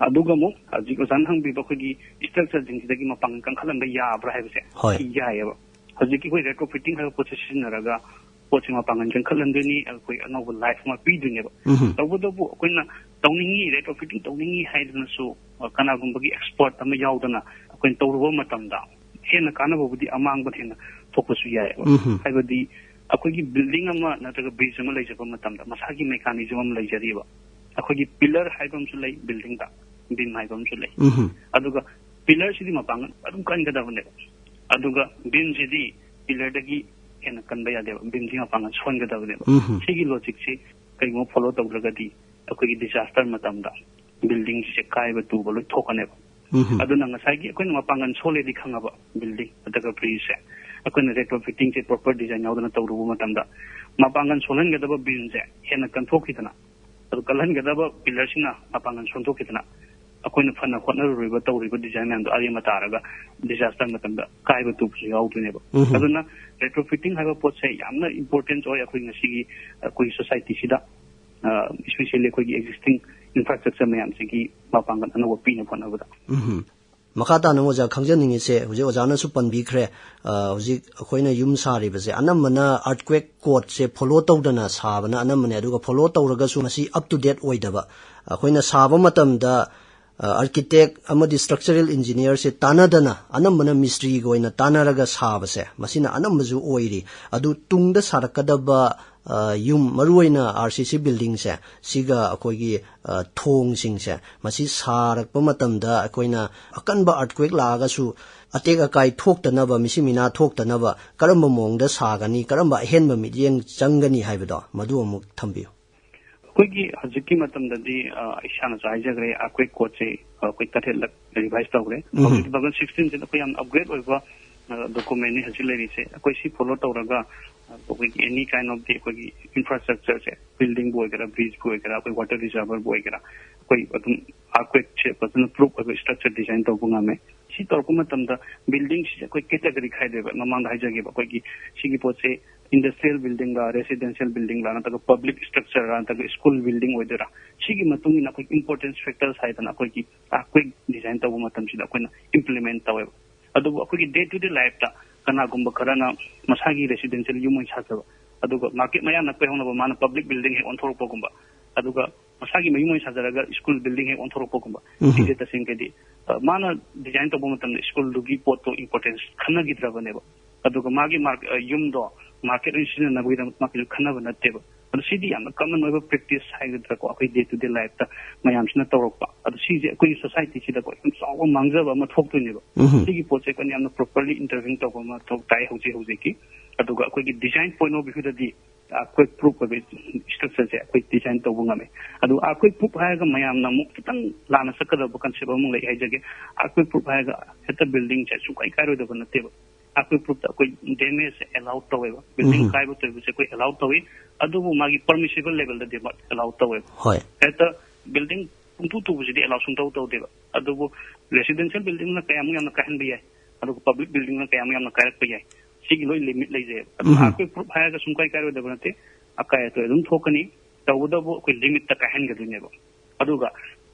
ꯑꯗꯨꯒ ꯑꯃꯨꯛ ꯍꯧꯖꯤꯛ ꯑꯣꯖꯥꯅ ꯍꯪꯕꯤꯕ ꯑꯩꯈꯣꯏꯒꯤ ꯁ꯭ꯇ꯭ꯔꯛꯆꯔꯁꯤꯡꯁꯤꯗꯒꯤ ꯃꯄꯥꯡꯒꯜ ꯀꯟꯈꯠꯍꯟꯕ ꯌꯥꯕ꯭ꯔꯥ ꯍꯥꯏꯕꯁꯦ, ꯍꯣꯏ꯫ ꯁꯤ ꯌꯥꯏꯌꯦꯕ꯫ ꯍꯧꯖꯤꯛꯀꯤ ꯑꯩꯈꯣꯏ ꯔꯦꯇ꯭ꯔꯣꯐꯤꯠꯇꯤꯡ ꯍꯥꯏꯕ ꯄꯣꯠꯁꯦ ꯁꯤꯖꯤꯟꯅꯔꯒ ꯄꯣꯠꯁꯦ ꯃꯄꯥꯡꯒꯜ ꯀꯟꯈꯠꯍꯟꯗꯣꯏꯅꯤ, ꯑꯩꯈꯣꯏ ꯑꯅꯧꯕ ꯂꯥꯏꯐ ꯑꯃ ꯄꯤꯗꯣꯏꯅꯦꯕ꯫ ꯎꯝ꯫ ꯇꯧꯕꯇꯕꯨ ꯑꯩꯈꯣꯏꯅ ꯇꯧꯅꯤꯡꯉꯤ, ꯔꯦꯇ꯭ꯔꯣꯐꯤꯠꯇꯤꯡ ꯇꯧꯅꯤꯡꯉꯤ ꯍꯥꯏꯗꯨꯅꯁꯨ, ꯑ, ꯀꯅꯥꯒꯨꯝꯕꯒꯤ ꯑꯦꯛꯁꯄꯔꯠ ꯑꯃ ꯌꯥꯎꯗꯅ ꯑꯩꯈꯣꯏꯅ ꯇꯧꯔꯨꯕ ꯃꯇꯝꯗ ꯍꯦꯟꯅ ꯀꯥꯟꯅꯕꯕꯨꯗꯤ ꯑꯃꯥꯡꯕꯅ ꯍꯦꯟꯅ ꯊꯣꯛꯄꯁꯨ ꯌꯥꯏꯌꯦꯕ꯫ ꯎꯝ꯫ ꯍꯥꯏꯕꯗꯤ ꯑꯩꯈꯣꯏꯒꯤ ꯕꯤꯜꯗꯤꯡ ꯑꯃ ꯅꯠꯇ꯭ꯔꯒ ꯕ꯭ꯔꯤꯖ ꯑꯃ ꯂꯩꯖꯕ ꯃꯇꯝꯗ ꯃꯁꯥꯒꯤ ꯃꯦꯀꯥꯅꯤꯖꯝ ꯑꯃ ꯂꯩꯖꯔꯤꯕ꯫ ꯑꯩꯈꯣꯏꯒꯤ ꯄꯤꯂꯔ ꯍꯥꯏꯕ ꯑꯃꯁꯨ ꯂꯩ ꯕꯤꯜꯗꯤꯡꯗ, ꯕꯤꯝ ꯍꯥꯏꯕ ꯑꯃꯁꯨ ꯂꯩ꯫ ꯎꯝ꯫ ꯑꯗꯨꯒ ꯄꯤꯂꯔꯁꯤꯗꯤ ꯃꯄꯥꯡꯒꯜ ꯑꯗꯨꯝ ꯀꯟꯒꯗꯕꯅꯦꯕ꯫ ꯑꯗꯨꯒ ꯕꯤꯝꯁꯤꯗꯤ ꯄꯤꯂꯔꯗꯒꯤ ꯍꯦꯟꯅ ꯀꯟꯕ ꯌꯥꯗꯦꯕ, ꯕꯤꯝꯁꯤ ꯃꯄꯥꯡꯒꯜ ꯁꯣꯟꯒꯗꯕꯅꯦꯕ꯫ ꯎꯝ꯫ ꯁꯤꯒꯤ ꯂꯣꯖꯤꯛꯁꯤ ꯀꯩꯒꯨꯝꯕ ꯐꯣꯂꯣ ꯇꯧꯗ꯭ꯔꯒꯗꯤ ꯑꯩꯈꯣꯏꯒꯤ ꯗꯤꯖꯥꯁꯇꯔ ꯃꯇꯝꯗ ꯕꯤꯜꯗꯤꯡꯁꯦ ꯀꯥꯏꯕ ꯇꯨꯕ ꯂꯣꯏ ꯊꯣꯛꯀꯅꯦꯕ꯫ ꯎꯝ꯫ ꯑꯗꯨꯅ ꯉꯁꯥꯏꯒꯤ ꯑꯩꯈꯣꯏꯅ ꯃꯄꯥꯡꯒꯜ ꯁꯣꯜꯂꯦꯗꯤ ꯈꯪꯉꯕ ꯕꯤꯜꯗꯤꯡ ꯅꯠꯇ꯭ꯔꯒ ꯕ꯭ꯔꯤꯖꯁꯦ, ꯑꯩꯈꯣꯏꯅ ꯔꯦꯇ꯭ꯔꯣꯐꯤꯠꯇꯤꯡꯁꯦ ꯄ꯭ꯔꯣꯄꯔ ꯗꯤꯖꯥꯏꯟ ꯌꯥꯎꯗꯅ ꯇꯧꯔꯨꯕ ꯃꯇꯝꯗ ꯃꯄꯥꯡꯒꯜ ꯁꯣꯜꯍꯟꯒꯗꯕ ꯕꯤꯝꯁꯦ ꯍꯦꯟꯅ ꯀꯟꯊꯣꯛꯈꯤꯗꯅ, ꯑꯗꯨ ꯀꯜꯍꯟꯒꯗꯕ ꯄꯤꯂꯔꯁꯤꯅ ꯃꯄꯥꯡꯒꯜ ꯁꯣꯟꯊꯣꯛꯈꯤꯗꯅ, ꯑꯩꯈꯣꯏꯅ ꯐꯅ ꯍꯣꯠꯅꯔꯨꯔꯤꯕ ꯇꯧꯔꯤꯕ ꯗꯤꯖꯥꯏꯟ ꯃꯌꯥꯝꯗꯣ ꯑꯔꯦꯝꯕ ꯇꯥꯔꯒ ꯗꯤꯖꯥꯁꯇꯔ ꯃꯇꯝꯗ ꯀꯥꯏꯕ ꯇꯨꯕꯁꯨ ꯌꯥꯎꯗꯣꯏꯅꯦꯕ꯫ ꯎꯝ꯫ ꯑꯗꯨꯅ ꯔꯦꯇ꯭ꯔꯣꯐꯤꯠꯇꯤꯡ ꯍꯥꯏꯕ ꯄꯣꯠꯁꯦ ꯌꯥꯝꯅ ꯏꯝꯄꯣꯔꯇꯦꯟꯁ ꯑꯣꯏ ꯑꯩꯈꯣꯏ ꯉꯁꯤꯒꯤ, ꯑꯩꯈꯣꯏꯒꯤ ꯁꯣꯁꯥꯏꯇꯤꯁꯤꯗ, ꯑ, ꯏꯁꯄꯤꯁꯦꯜꯂꯤ ꯑꯩꯈꯣꯏꯒꯤ ꯑꯦꯛꯖꯤꯁꯇꯤꯡ ꯏꯟꯐ꯭ꯔꯥꯁ꯭ꯇ꯭ꯔꯛꯆꯔ ꯃꯌꯥꯝꯁꯤꯒꯤ ꯃꯄꯥꯡꯒꯜ ꯑꯅꯧꯕ ꯄꯤꯅꯕ ꯍꯣꯠꯅꯕꯗ꯫ ꯎꯝ꯫ ꯃꯈꯥ ꯇꯥꯅ ꯑꯣꯖꯥ ꯈꯪꯖꯅꯤꯡꯉꯤꯁꯦ, ꯍꯧꯖꯤꯛ ꯑꯣꯖꯥꯅꯁꯨ ꯄꯟꯕꯤꯈ꯭ꯔꯦ, ꯑ, ꯍꯧꯖꯤꯛ ꯑꯩꯈꯣꯏꯅ ꯌꯨꯝ ꯁꯥꯔꯤꯕꯁꯦ ꯑꯅꯝꯕꯅ ꯑꯥꯔꯠꯀ꯭ꯋꯦꯛ ꯀꯣꯗꯁꯦ ꯐꯣꯂꯣ ꯇꯧꯗꯅ ꯁꯥꯕꯅ ꯑꯅꯝꯕꯅꯦ, ꯑꯗꯨꯒ ꯐꯣꯂꯣ ꯇꯧꯔꯒꯁꯨ ꯃꯁꯤ ꯑꯞ ꯇꯨ ꯗꯦꯠ ꯑꯣꯏꯗꯕ꯫ ꯑꯩꯈꯣꯏꯅ ꯁꯥꯕ ꯃꯇꯝꯗ, ꯑ, ꯑꯥꯔꯀꯤꯇꯦꯛ ꯑꯃꯗꯤ ꯁ꯭ꯇ꯭ꯔꯛꯆꯔꯦꯜ ꯏꯟꯖꯤꯅꯤꯌꯔꯁꯦ ꯇꯥꯟꯅꯗꯅ, ꯑꯅꯝꯕꯅ ꯃꯤꯁꯇ꯭ꯔꯤꯒ ꯑꯣꯏꯅ ꯇꯥꯟꯅꯔꯒ ꯁꯥꯕꯁꯦ, ꯃꯁꯤꯅ ꯑꯅꯝꯕꯁꯨ ꯑꯣꯏꯔꯤ꯫ ꯑꯗꯨ ꯇꯨꯡꯗ ꯁꯥꯔꯛꯀꯗꯕ, ꯑ, ꯌꯨꯝ, ꯃꯔꯨꯑꯣꯏꯅ ꯑꯥꯔ ꯁꯤ ꯁꯤ ꯕꯤꯜꯗꯤꯡꯁꯦ, ꯁꯤꯒ ꯑꯩꯈꯣꯏꯒꯤ, ꯑ, ꯊꯣꯡꯁꯤꯡꯁꯦ, ꯃꯁꯤ ꯁꯥꯔꯛꯄ ꯃꯇꯝꯗ ꯑꯩꯈꯣꯏꯅ ꯑꯀꯟꯕ ꯑꯥꯔꯠꯀ꯭ꯋꯦꯛ ꯂꯥꯛꯑꯒꯁꯨ ꯑꯇꯦꯛ ꯑꯀꯥꯏ ꯊꯣꯛꯇꯅꯕ, ꯃꯤꯁꯤ ꯃꯤꯅꯥ ꯊꯣꯛꯇꯅꯕ ꯀꯔꯝꯕ ꯃꯑꯣꯡꯗ ꯁꯥꯒꯅꯤ, ꯀꯔꯝꯕ ꯑꯍꯦꯟꯕ ꯃꯤꯠꯌꯦꯡ ꯆꯪꯒꯅꯤ ꯍꯥꯏꯕꯗꯣ, ꯃꯗꯨ ꯑꯃꯨꯛ ꯊꯝꯕꯤꯌꯨ꯫ ꯑꯩꯈꯣꯏꯒꯤ ꯍꯧꯖꯤꯛꯀꯤ ꯃꯇꯝꯗꯗꯤ, ꯑ, ꯏꯁꯥꯅꯁꯨ ꯍꯥꯏꯖꯈ꯭ꯔꯦ, earthquake code-ꯁꯦ, ꯑ, ꯑꯩꯈꯣꯏ ꯇꯔꯦꯠꯂꯛ revise ꯇꯧꯈ꯭ꯔꯦ꯫ ꯎꯝ꯫ ꯍꯧꯖꯤꯛ two thousand sixteen-ꯁꯤꯗ ꯑꯩꯈꯣꯏ ꯌꯥꯝ upgrade ꯑꯣꯏꯕ, ꯑ, document-ꯅꯤ ꯍꯧꯖꯤꯛ ꯂꯩꯔꯤꯁꯦ꯫ ꯑꯩꯈꯣꯏ ꯁꯤ follow ꯇꯧꯔꯒ, ꯑ, ꯑꯩꯈꯣꯏꯒꯤ any kind of the ꯑꯩꯈꯣꯏꯒꯤ infrastructure-ꯁꯦ, building-ꯕꯨ ꯑꯣꯏꯒꯦꯔꯥ, bridge-ꯕꯨ ꯑꯣꯏꯒꯦꯔꯥ, ꯑꯩꯈꯣꯏ water reservoir-ꯕꯨ ꯑꯣꯏꯒꯦꯔꯥ, ꯑꯩꯈꯣꯏ ꯑꯗꯨꯝ earthquake-ꯁꯦ ꯐꯖꯅ proof ꯑꯣꯏꯕ structure design ꯇꯧꯕ ꯉꯝꯃꯦ꯫ ꯁꯤ ꯇꯧꯔꯛꯄ ꯃꯇꯝꯗ building-ꯁꯤꯁꯦ ꯑꯩꯈꯣꯏ category ꯈꯥꯏꯗꯣꯏꯕ꯫ ꯃꯃꯥꯡꯗ ꯍꯥꯏꯖꯈꯤꯕ ꯑꯩꯈꯣꯏꯒꯤ ꯁꯤꯒꯤ ꯄꯣꯠꯁꯦ industrial building-ꯂ, residential building-ꯂ, ꯅꯠꯇ꯭ꯔꯒ public structure-ꯔ, ꯅꯠꯇ꯭ꯔꯒ school building ꯑꯣꯏꯗꯣꯏꯔꯥ, ꯁꯤꯒꯤ ꯃꯇꯨꯡ ꯏꯟꯅ ꯑꯩꯈꯣꯏ importance factors ꯍꯥꯏꯗꯅ ꯑꯩꯈꯣꯏꯒꯤ earthquake design ꯇꯧꯕ ꯃꯇꯝꯁꯤꯗ ꯑꯩꯈꯣꯏꯅ implement ꯇꯧꯋꯦꯕ꯫ ꯑꯗꯨꯕꯨ ꯑꯩꯈꯣꯏꯒꯤ day to day life-ꯇ ꯀꯅꯥꯒꯨꯝꯕ ꯈꯔꯅ ꯃꯁꯥꯒꯤ residential ꯌꯨꯝ ꯑꯣꯏꯅ ꯁꯥꯖꯕ, ꯑꯗꯨꯒ market ꯃꯌꯥ ꯅꯛꯄ ꯍꯧꯅꯕ ꯃꯥꯅ public building ꯍꯦꯛ ꯑꯣꯟꯊꯣꯔꯛꯄꯒꯨꯝꯕ, ꯑꯗꯨꯒ ꯃꯁꯥꯒꯤ ꯃꯌꯨꯝ ꯑꯣꯏꯅ ꯁꯥꯖꯔꯒ school building ꯍꯦꯛ ꯑꯣꯟꯊꯣꯔꯛꯄꯒꯨꯝꯕ, ꯎꯝ꯫ ꯁꯤꯁꯦ ꯇꯁꯦꯡꯅꯗꯤ, ꯑ, ꯃꯥꯅ design ꯇꯧꯕ ꯃꯇꯝꯗ school-ꯗꯨꯒꯤ ꯄꯣꯠꯇꯣ importance ꯈꯟꯅꯈꯤꯗ꯭ꯔꯕꯅꯦꯕ꯫ ꯑꯗꯨꯒ ꯃꯥꯒꯤ mar-, ꯑ, ꯌꯨꯝꯗꯣ market ꯑꯣꯏꯅ ꯁꯤꯖꯤꯟꯅꯅꯕꯒꯤꯗꯃꯛ ꯃꯥꯒꯤꯁꯨ ꯈꯟꯅꯕ ꯅꯠꯇꯦꯕ꯫ ꯑꯗꯣ ꯁꯤꯗꯤ ꯌꯥꯝꯅ common ꯑꯣꯏꯕ practice ꯍꯥꯏꯒꯗ꯭ꯔꯥꯀꯣ, ꯑꯩꯈꯣꯏ day to day life-ꯇ ꯃꯌꯥꯝꯁꯤꯅ ꯇꯧꯔꯛꯄ꯫ ꯑꯗꯣ ꯁꯤꯁꯦ ꯑꯩꯈꯣꯏꯒꯤ society-ꯁꯤꯗꯀꯣ ꯌꯥꯝ ꯆꯥꯎꯕ ꯃꯥꯡꯖꯕ ꯑꯃ ꯊꯣꯛꯇꯣꯏꯅꯦꯕ꯫ ꯎꯝ꯫ ꯁꯤꯒꯤ ꯄꯣꯠꯁꯦ ꯑꯩꯈꯣꯏꯅ ꯌꯥꯝꯅ properly intervene ꯇꯧꯕ ꯑꯃ ꯃꯊꯧ ꯇꯥꯏ ꯍꯧꯖꯤꯛ ꯍꯧꯖꯤꯛꯀꯤ꯫ ꯑꯗꯨꯒ ꯑꯩꯈꯣꯏꯒꯤ design point of view-ꯗꯗꯤ earthquake proof ꯑꯣꯏꯕ structure-ꯁꯦ ꯑꯩꯈꯣꯏ design ꯇꯧꯕ ꯉꯝꯃꯦ꯫ ꯑꯗꯨ earthquake proof ꯍꯥꯏꯔꯒ ꯃꯌꯥꯝꯅ ꯑꯃꯨꯛ ꯈꯤꯇꯪ ꯂꯥꯟꯅ ꯆꯠꯀꯗꯕ concept ꯑꯃ ꯂꯩ ꯍꯥꯏꯖꯒꯦ꯫ Earthquake proof ꯍꯥꯏꯔꯒ ꯍꯦꯛꯇ building-ꯁꯦ ꯁꯨꯡꯀꯥꯏ ꯀꯥꯏꯔꯣꯏꯗꯕ ꯅꯠꯇꯦꯕ꯫ Earthquake proof-ꯇ ꯑꯩꯈꯣꯏ damage-ꯁꯦ allow ꯇꯧꯋꯦꯕ꯫ Building ꯎꯝ꯫ ꯀꯥꯏꯕ ꯇꯣꯏꯕꯁꯦ ꯑꯩꯈꯣꯏ allow ꯇꯧꯋꯤ, ꯑꯗꯨꯕꯨ ꯃꯥꯒꯤ permissible level-ꯗꯗꯤ allow ꯇꯧꯋꯦꯕ꯫ ꯍꯣꯏ꯫ ꯍꯦꯛꯇ building ꯄꯨꯡꯇꯨ ꯇꯨꯕꯁꯤꯗꯤ allow ꯁꯨꯡꯇꯧ ꯇꯧꯗꯦꯕ꯫ ꯑꯗꯨꯕꯨ residential building-ꯅ ꯀꯌꯥꯃꯨꯛ ꯌꯥꯝꯅ ꯀꯥꯏꯍꯟꯕ ꯌꯥꯏ, ꯑꯗꯨꯒ public building-ꯅ ꯀꯌꯥꯃꯨꯛ ꯌꯥꯝꯅ ꯀꯥꯏꯔꯛꯄ ꯌꯥꯏ, ꯁꯤꯒꯤ ꯂꯣꯏ limit ꯂꯩꯖꯩꯕ꯫ ꯑꯗꯨꯅ ꯎꯝ꯫ Earthquake proof ꯍꯥꯏꯔꯒ ꯁꯨꯡꯀꯥꯏ ꯀꯥꯏꯔꯣꯏꯗꯕ ꯅꯠꯇꯦ, ꯑꯀꯥꯏ ꯑꯇꯣꯏ ꯑꯗꯨꯝ ꯊꯣꯛꯀꯅꯤ꯫ ꯇꯧꯕꯇꯕꯨ ꯑꯩꯈꯣꯏ limit-ꯇ ꯀꯥꯏꯍꯟꯒꯗꯣꯏꯅꯦꯕ꯫ ꯑꯗꯨꯒ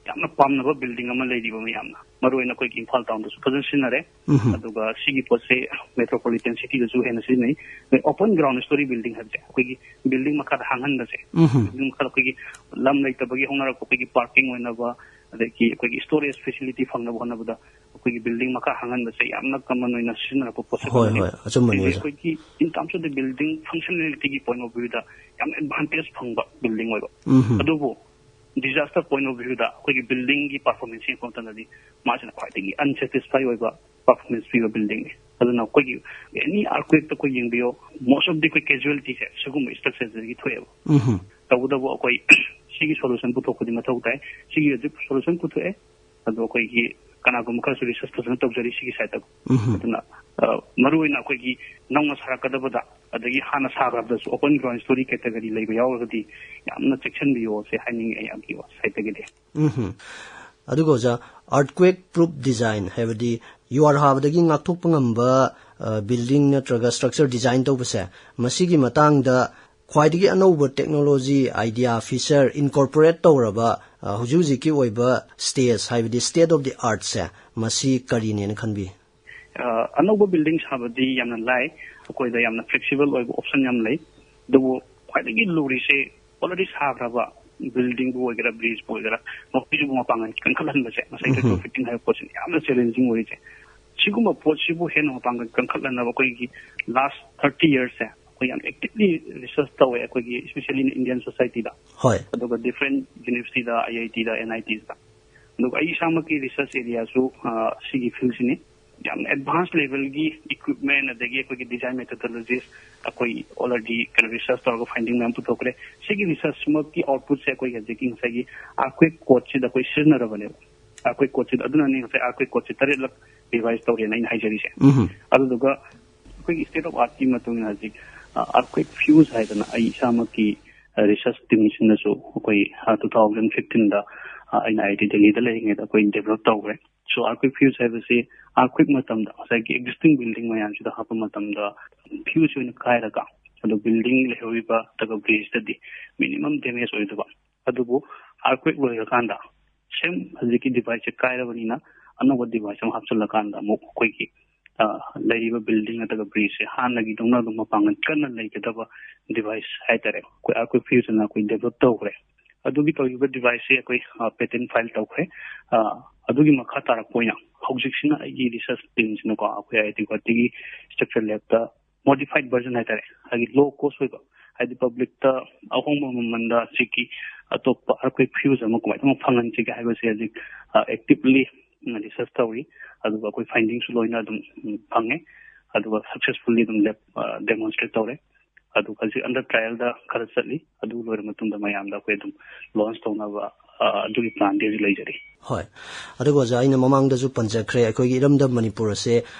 ꯌꯥꯝꯅ ꯄꯥꯝꯅꯕ building ꯑꯃ ꯂꯩꯔꯤꯕ ꯃꯌꯥꯝꯅ, ꯃꯔꯨꯑꯣꯏꯅ ꯑꯩꯈꯣꯏꯒꯤ ꯏꯝꯐꯥꯜ town-ꯗꯁꯨ ꯐꯖꯅ ꯁꯤꯖꯤꯟꯅꯔꯦ꯫ ꯎꯝ꯫ ꯑꯗꯨꯒ ꯁꯤꯒꯤ ꯄꯣꯠꯁꯦ metropolitan city-ꯗꯁꯨ ꯍꯦꯟꯅ ꯁꯤꯖꯤꯟꯅꯩ꯫ ꯑꯩꯈꯣꯏ open ground story building ꯍꯥꯏꯕꯁꯦ, ꯑꯩꯈꯣꯏꯒꯤ building ꯃꯈꯥꯗ ꯍꯥꯡꯍꯟꯕꯁꯦ, ꯎꯝ꯫ Building ꯃꯈꯥꯗ ꯑꯩꯈꯣꯏꯒꯤ ꯂꯝ ꯂꯩꯇꯕꯒꯤ ꯍꯧꯅꯔꯛꯄ ꯑꯩꯈꯣꯏꯒꯤ parking ꯑꯣꯏꯅꯕ, ꯑꯗꯒꯤ ꯑꯩꯈꯣꯏꯒꯤ storage facility ꯐꯪꯅꯕ ꯍꯣꯠꯅꯕꯗ ꯑꯩꯈꯣꯏꯒꯤ building ꯃꯈꯥ ꯍꯥꯡꯍꯟꯕꯁꯦ ꯌꯥꯝꯅ common ꯑꯣꯏꯅ ꯁꯤꯖꯤꯟꯅꯔꯛꯄ ꯄꯣꯠꯁꯛ ꯍꯣꯏ, ꯑꯃꯅꯤ꯫ ꯍꯣꯏ, ꯑꯆꯨꯝꯕꯅꯤ, ꯁꯤꯁꯦ ꯑꯣꯖꯥ꯫ ꯑꯩꯈꯣꯏꯒꯤ in terms of the building functionality-ꯒꯤ point of view-ꯗ ꯌꯥꯝꯅ advantage ꯐꯪꯕ building ꯑꯣꯏꯕ꯫ ꯎꯝ꯫ ꯑꯗꯨꯕꯨ disaster point of view-ꯗ ꯑꯩꯈꯣꯏꯒꯤ building-ꯒꯤ performance ꯌꯦꯡꯉꯛꯄ ꯃꯇꯝꯗꯗꯤ ꯃꯥꯁꯤꯅ ꯈ꯭ꯋꯥꯏꯗꯒꯤ unsatisfy ꯑꯣꯏꯕ performance ꯄꯤꯕ building-ꯅꯤ꯫ ꯑꯗꯨꯅ ꯑꯩꯈꯣꯏꯒꯤ any earthquake-ꯇ ꯑꯩꯈꯣꯏ ꯌꯦꯡꯕꯤꯌꯣ, most of the ꯑꯩꯈꯣꯏ casualty-ꯁꯦ ꯁꯤꯒꯨꯝꯕ structure-ꯗꯒꯤ ꯊꯣꯛꯑꯦꯕ꯫ ꯎꯝ꯫ ꯇꯧꯕꯇꯕꯨ ꯑꯩꯈꯣꯏ ꯁꯤꯒꯤ solution ꯄꯨꯊꯣꯛꯄꯗꯤ ꯃꯊꯧ ꯇꯥꯏ꯫ ꯁꯤꯒꯤ ꯍꯧꯖꯤꯛ solution ꯄꯨꯊꯣꯛꯑꯦ, ꯑꯗꯣ ꯑꯩꯈꯣꯏꯒꯤ ꯀꯅꯥꯒꯨꯝꯕ ꯈꯔꯁꯨ research ꯐꯖꯅ ꯇꯧꯖꯔꯤ ꯁꯤꯒꯤ side ꯇ꯫ ꯎꯝ ꯑꯗꯨꯅ ꯑ, ꯃꯔꯨ ꯑꯣꯏꯅ ꯑꯩꯈꯣꯏꯒꯤ ꯅꯧꯅ ꯁꯥꯔꯛꯀꯗꯕꯗ, ꯑꯗꯒꯤ ꯍꯥꯟꯅ ꯁꯥꯈ꯭ꯔꯕꯗꯁꯨ open ground story category ꯂꯩꯕ ꯌꯥꯎꯔꯒꯗꯤ ꯌꯥꯝꯅ ꯆꯦꯛꯁꯤꯟꯕꯤꯌꯣ ꯁꯦ ꯍꯥꯏꯅꯤꯡꯉꯤ ꯑꯩ ꯑꯩꯒꯤ side ꯇꯒꯤꯗꯤ꯫ ꯎꯝ ꯑꯗꯨꯒ ꯑꯣꯖꯥ, earthquake proof design ꯍꯥꯏꯕꯗꯤ ꯌꯨꯍꯥꯔ ꯍꯥꯕꯗꯒꯤ ꯉꯥꯛꯊꯣꯛꯄ ꯉꯝꯕ building ꯅꯠꯇ꯭ꯔꯒ structure design ꯇꯧꯕꯁꯦ, ꯃꯁꯤꯒꯤ ꯃꯇꯥꯡꯗ ꯈ꯭ꯋꯥꯏꯗꯒꯤ ꯑꯅꯧꯕ technology, idea, feature incorporate ꯇꯧꯔꯕ ꯑ, ꯍꯧꯖꯤꯛ ꯍꯧꯖꯤꯛꯀꯤ ꯑꯣꯏꯕ stage ꯍꯥꯏꯕꯗꯤ state of the art ꯁꯦ ꯃꯁꯤ ꯀꯔꯤꯅꯦꯅ ꯈꯟꯕꯤ? ꯑ, ꯑꯅꯧꯕ building ꯁꯥꯕꯗꯤ ꯌꯥꯝꯅ ꯂꯥꯏ, ꯑꯩꯈꯣꯏꯗ ꯌꯥꯝꯅ flexible ꯑꯣꯏꯕ option ꯌꯥꯝ ꯂꯩ꯫ ꯑꯗꯨꯕꯨ ꯈ꯭ꯋꯥꯏꯗꯒꯤ ꯂꯨꯔꯤꯁꯦ already ꯁꯥꯈ꯭ꯔꯕ building ꯕꯨ ꯑꯣꯏꯒꯦꯔꯥ, bridge ꯕꯨ ꯑꯣꯏꯒꯦꯔꯥ, ꯃꯈꯣꯏꯁꯤꯕꯨ ꯃꯄꯥꯡꯒꯜ ꯀꯟꯈꯠꯍꯟꯕꯁꯦ, ꯉꯁꯥꯏ ꯎꯝ꯫ retrofitting ꯍꯥꯏꯕ ꯄꯣꯠꯁꯤꯅ ꯌꯥꯝꯅ challenging ꯑꯣꯏꯔꯤꯁꯦ꯫ ꯁꯤꯒꯨꯝꯕ ꯄꯣꯠꯁꯤꯕꯨ ꯍꯦꯟꯅ ꯃꯄꯥꯡꯒꯜ ꯀꯟꯈꯠꯍꯟꯅꯕ ꯑꯩꯈꯣꯏꯒꯤ last thirty years ꯁꯦ ꯑꯩꯈꯣꯏ ꯌꯥꯝ actively research ꯇꯧꯋꯦ, ꯑꯩꯈꯣꯏꯒꯤ especially in Indian society ꯗ꯫ ꯍꯣꯏ꯫ ꯑꯗꯨꯒ different university ꯗ, IIT ꯗ, NIT ꯗ꯫ ꯑꯗꯨꯒ ꯑꯩ ꯏꯁꯥꯃꯛꯀꯤ research area ꯁꯨ, ꯑ, ꯁꯤꯒꯤ field ꯁꯤꯅꯤ꯫ ꯌꯥꯝꯅ advance level ꯒꯤ equipment ꯑꯗꯒꯤ ꯑꯩꯈꯣꯏꯒꯤ design methodologies ꯑꯩꯈꯣꯏ already ꯀꯩꯅꯣ research ꯇꯧꯔꯒ finding ꯃꯌꯥꯝ ꯄꯨꯊꯣꯛꯈ꯭ꯔꯦ꯫ ꯁꯤꯒꯤ research ꯃꯛꯀꯤ output ꯁꯦ ꯑꯩꯈꯣꯏꯒꯤ ꯍꯧꯖꯤꯛꯀꯤ ꯉꯁꯥꯏꯒꯤ earthquake code ꯁꯤꯗ ꯑꯩꯈꯣꯏ ꯁꯤꯖꯤꯟꯅꯔꯕꯅꯦꯕ꯫ Earthquake code ꯁꯤꯗ, ꯑꯗꯨꯅꯅꯤ ꯉꯁꯥꯏ earthquake code ꯁꯦ ꯇꯔꯦꯠꯂꯛ revise ꯇꯧꯔꯦꯅ ꯑꯩꯅ ꯍꯥꯏꯖꯔꯤꯁꯦ꯫ ꯎꯝ ꯑꯗꯨꯗꯨꯒ ꯑꯩꯈꯣꯏꯒꯤ state of art ꯀꯤ ꯃꯇꯨꯡ ꯏꯟꯅ ꯍꯧꯖꯤꯛ, ꯑ, earthquake fuse ꯍꯥꯏꯗꯅ ꯑꯩ ꯏꯁꯥꯃꯛꯀꯤ, ꯑ, research team ꯁꯤꯡꯅꯁꯨ ꯑꯩꯈꯣꯏ, ꯑ, two thousand fifteen ꯗ, ꯑ, ꯑꯩꯅ IIT ꯗꯦꯜꯂꯤꯗ ꯂꯩꯔꯤꯉꯩꯗ ꯑꯩꯈꯣꯏ develop ꯇꯧꯈ꯭ꯔꯦ꯫ So earthquake fuse ꯍꯥꯏꯕꯁꯤ earthquake ꯃꯇꯝꯗ ꯉꯁꯥꯏꯒꯤ existing building ꯃꯌꯥꯝꯁꯤꯗ ꯍꯥꯞꯄ ꯃꯇꯝꯗ fuse ꯑꯣꯏꯅ ꯀꯥꯏꯔꯒ, ꯑꯗꯣ building ꯂꯩꯍꯧꯔꯤꯕ ꯅꯠꯇ꯭ꯔꯒ bridge ꯇꯗꯤ minimum damage ꯑꯣꯏꯗꯕ, ꯑꯗꯨꯕꯨ earthquake ꯂꯣꯏꯔꯀꯥꯟꯗ same ꯍꯧꯖꯤꯛꯀꯤ device ꯁꯦ ꯀꯥꯏꯔꯕꯅꯤꯅ ꯑꯅꯧꯕ device ꯑꯃ ꯍꯥꯞꯆꯤꯜꯂꯀꯥꯟꯗ ꯑꯃꯨꯛ ꯑꯩꯈꯣꯏꯒꯤ, ꯑ, ꯂꯩꯔꯤꯕ building ꯅꯠꯇ꯭ꯔꯒ bridge ꯁꯦ ꯍꯥꯟꯅꯒꯤꯗꯧꯅ ꯑꯗꯨꯝ ꯃꯄꯥꯡꯒꯜ ꯀꯟꯅ ꯂꯩꯒꯗꯕ device ꯍꯥꯏꯇꯥꯔꯦ꯫ ꯑꯩꯈꯣꯏ earthquake fuse ꯑꯅ ꯑꯩꯈꯣꯏ develop ꯇꯧꯈ꯭ꯔꯦ꯫ ꯑꯗꯨꯒꯤ ꯇꯧꯔꯤꯕ device ꯁꯦ ꯑꯩꯈꯣꯏ, ꯑ, patent file ꯇꯧꯈ꯭ꯔꯦ꯫ ꯑ, ꯑꯗꯨꯒꯤ ꯃꯈꯥ ꯇꯥꯔꯛꯄ ꯑꯣꯏꯅ ꯍꯧꯖꯤꯛꯁꯤꯅ ꯑꯩꯒꯤ research team ꯁꯤꯅꯀꯣ ꯑꯩꯈꯣꯏ IIT ꯒꯨꯋꯥꯍꯥꯇꯤꯒꯤ structure lab ꯇ modified version ꯍꯥꯏꯇꯥꯔꯦ, ꯍꯥꯏꯗꯤ low cost ꯑꯣꯏꯕ, ꯍꯥꯏꯗꯤ public ꯇ ꯑꯍꯣꯡꯕ ꯃꯃꯜꯗ ꯁꯤꯒꯤ ꯑꯇꯣꯞꯄ earthquake fuse ꯑꯃ ꯀꯃꯥꯏꯅ ꯇꯧꯅ ꯐꯪꯍꯟꯁꯤꯒꯦ ꯍꯥꯏꯕꯁꯦ ꯍꯧꯖꯤꯛ, ꯑ, actively research ꯇꯧꯔꯤ꯫ ꯑꯗꯨꯒ ꯑꯩꯈꯣꯏ finding ꯁꯨ ꯂꯣꯏꯅ ꯑꯗꯨꯝ, ꯎꯝ, ꯐꯪꯉꯦ꯫ ꯑꯗꯨꯒ successfully ꯑꯗꯨꯝ lab, ꯑ, demonstrate ꯇꯧꯔꯦ꯫ ꯑꯗꯨ ꯍꯧꯖꯤꯛ under trial ꯗ ꯈꯔ ꯆꯠꯂꯤ꯫ ꯑꯗꯨ ꯂꯣꯏꯔ ꯃꯇꯨꯡꯗ ꯃꯌꯥꯝꯗ ꯑꯩꯈꯣꯏ ꯑꯗꯨꯝ launch ꯇꯧꯅꯕ, ꯑ, ꯑꯗꯨꯒꯤ plan ꯗꯤ ꯍꯧꯖꯤꯛ ꯂꯩꯖꯔꯤ꯫ ꯍꯣꯏ꯫ ꯑꯗꯨꯒ ꯑꯣꯖꯥ, ꯑꯩꯅ ꯃꯃꯥꯡꯗꯁꯨ ꯄꯟꯖꯈ꯭ꯔꯦ, ꯑꯩꯈꯣꯏꯒꯤ ꯏꯔꯝꯗꯝ ꯃꯅꯤꯄꯨꯔ ꯑꯁꯦ,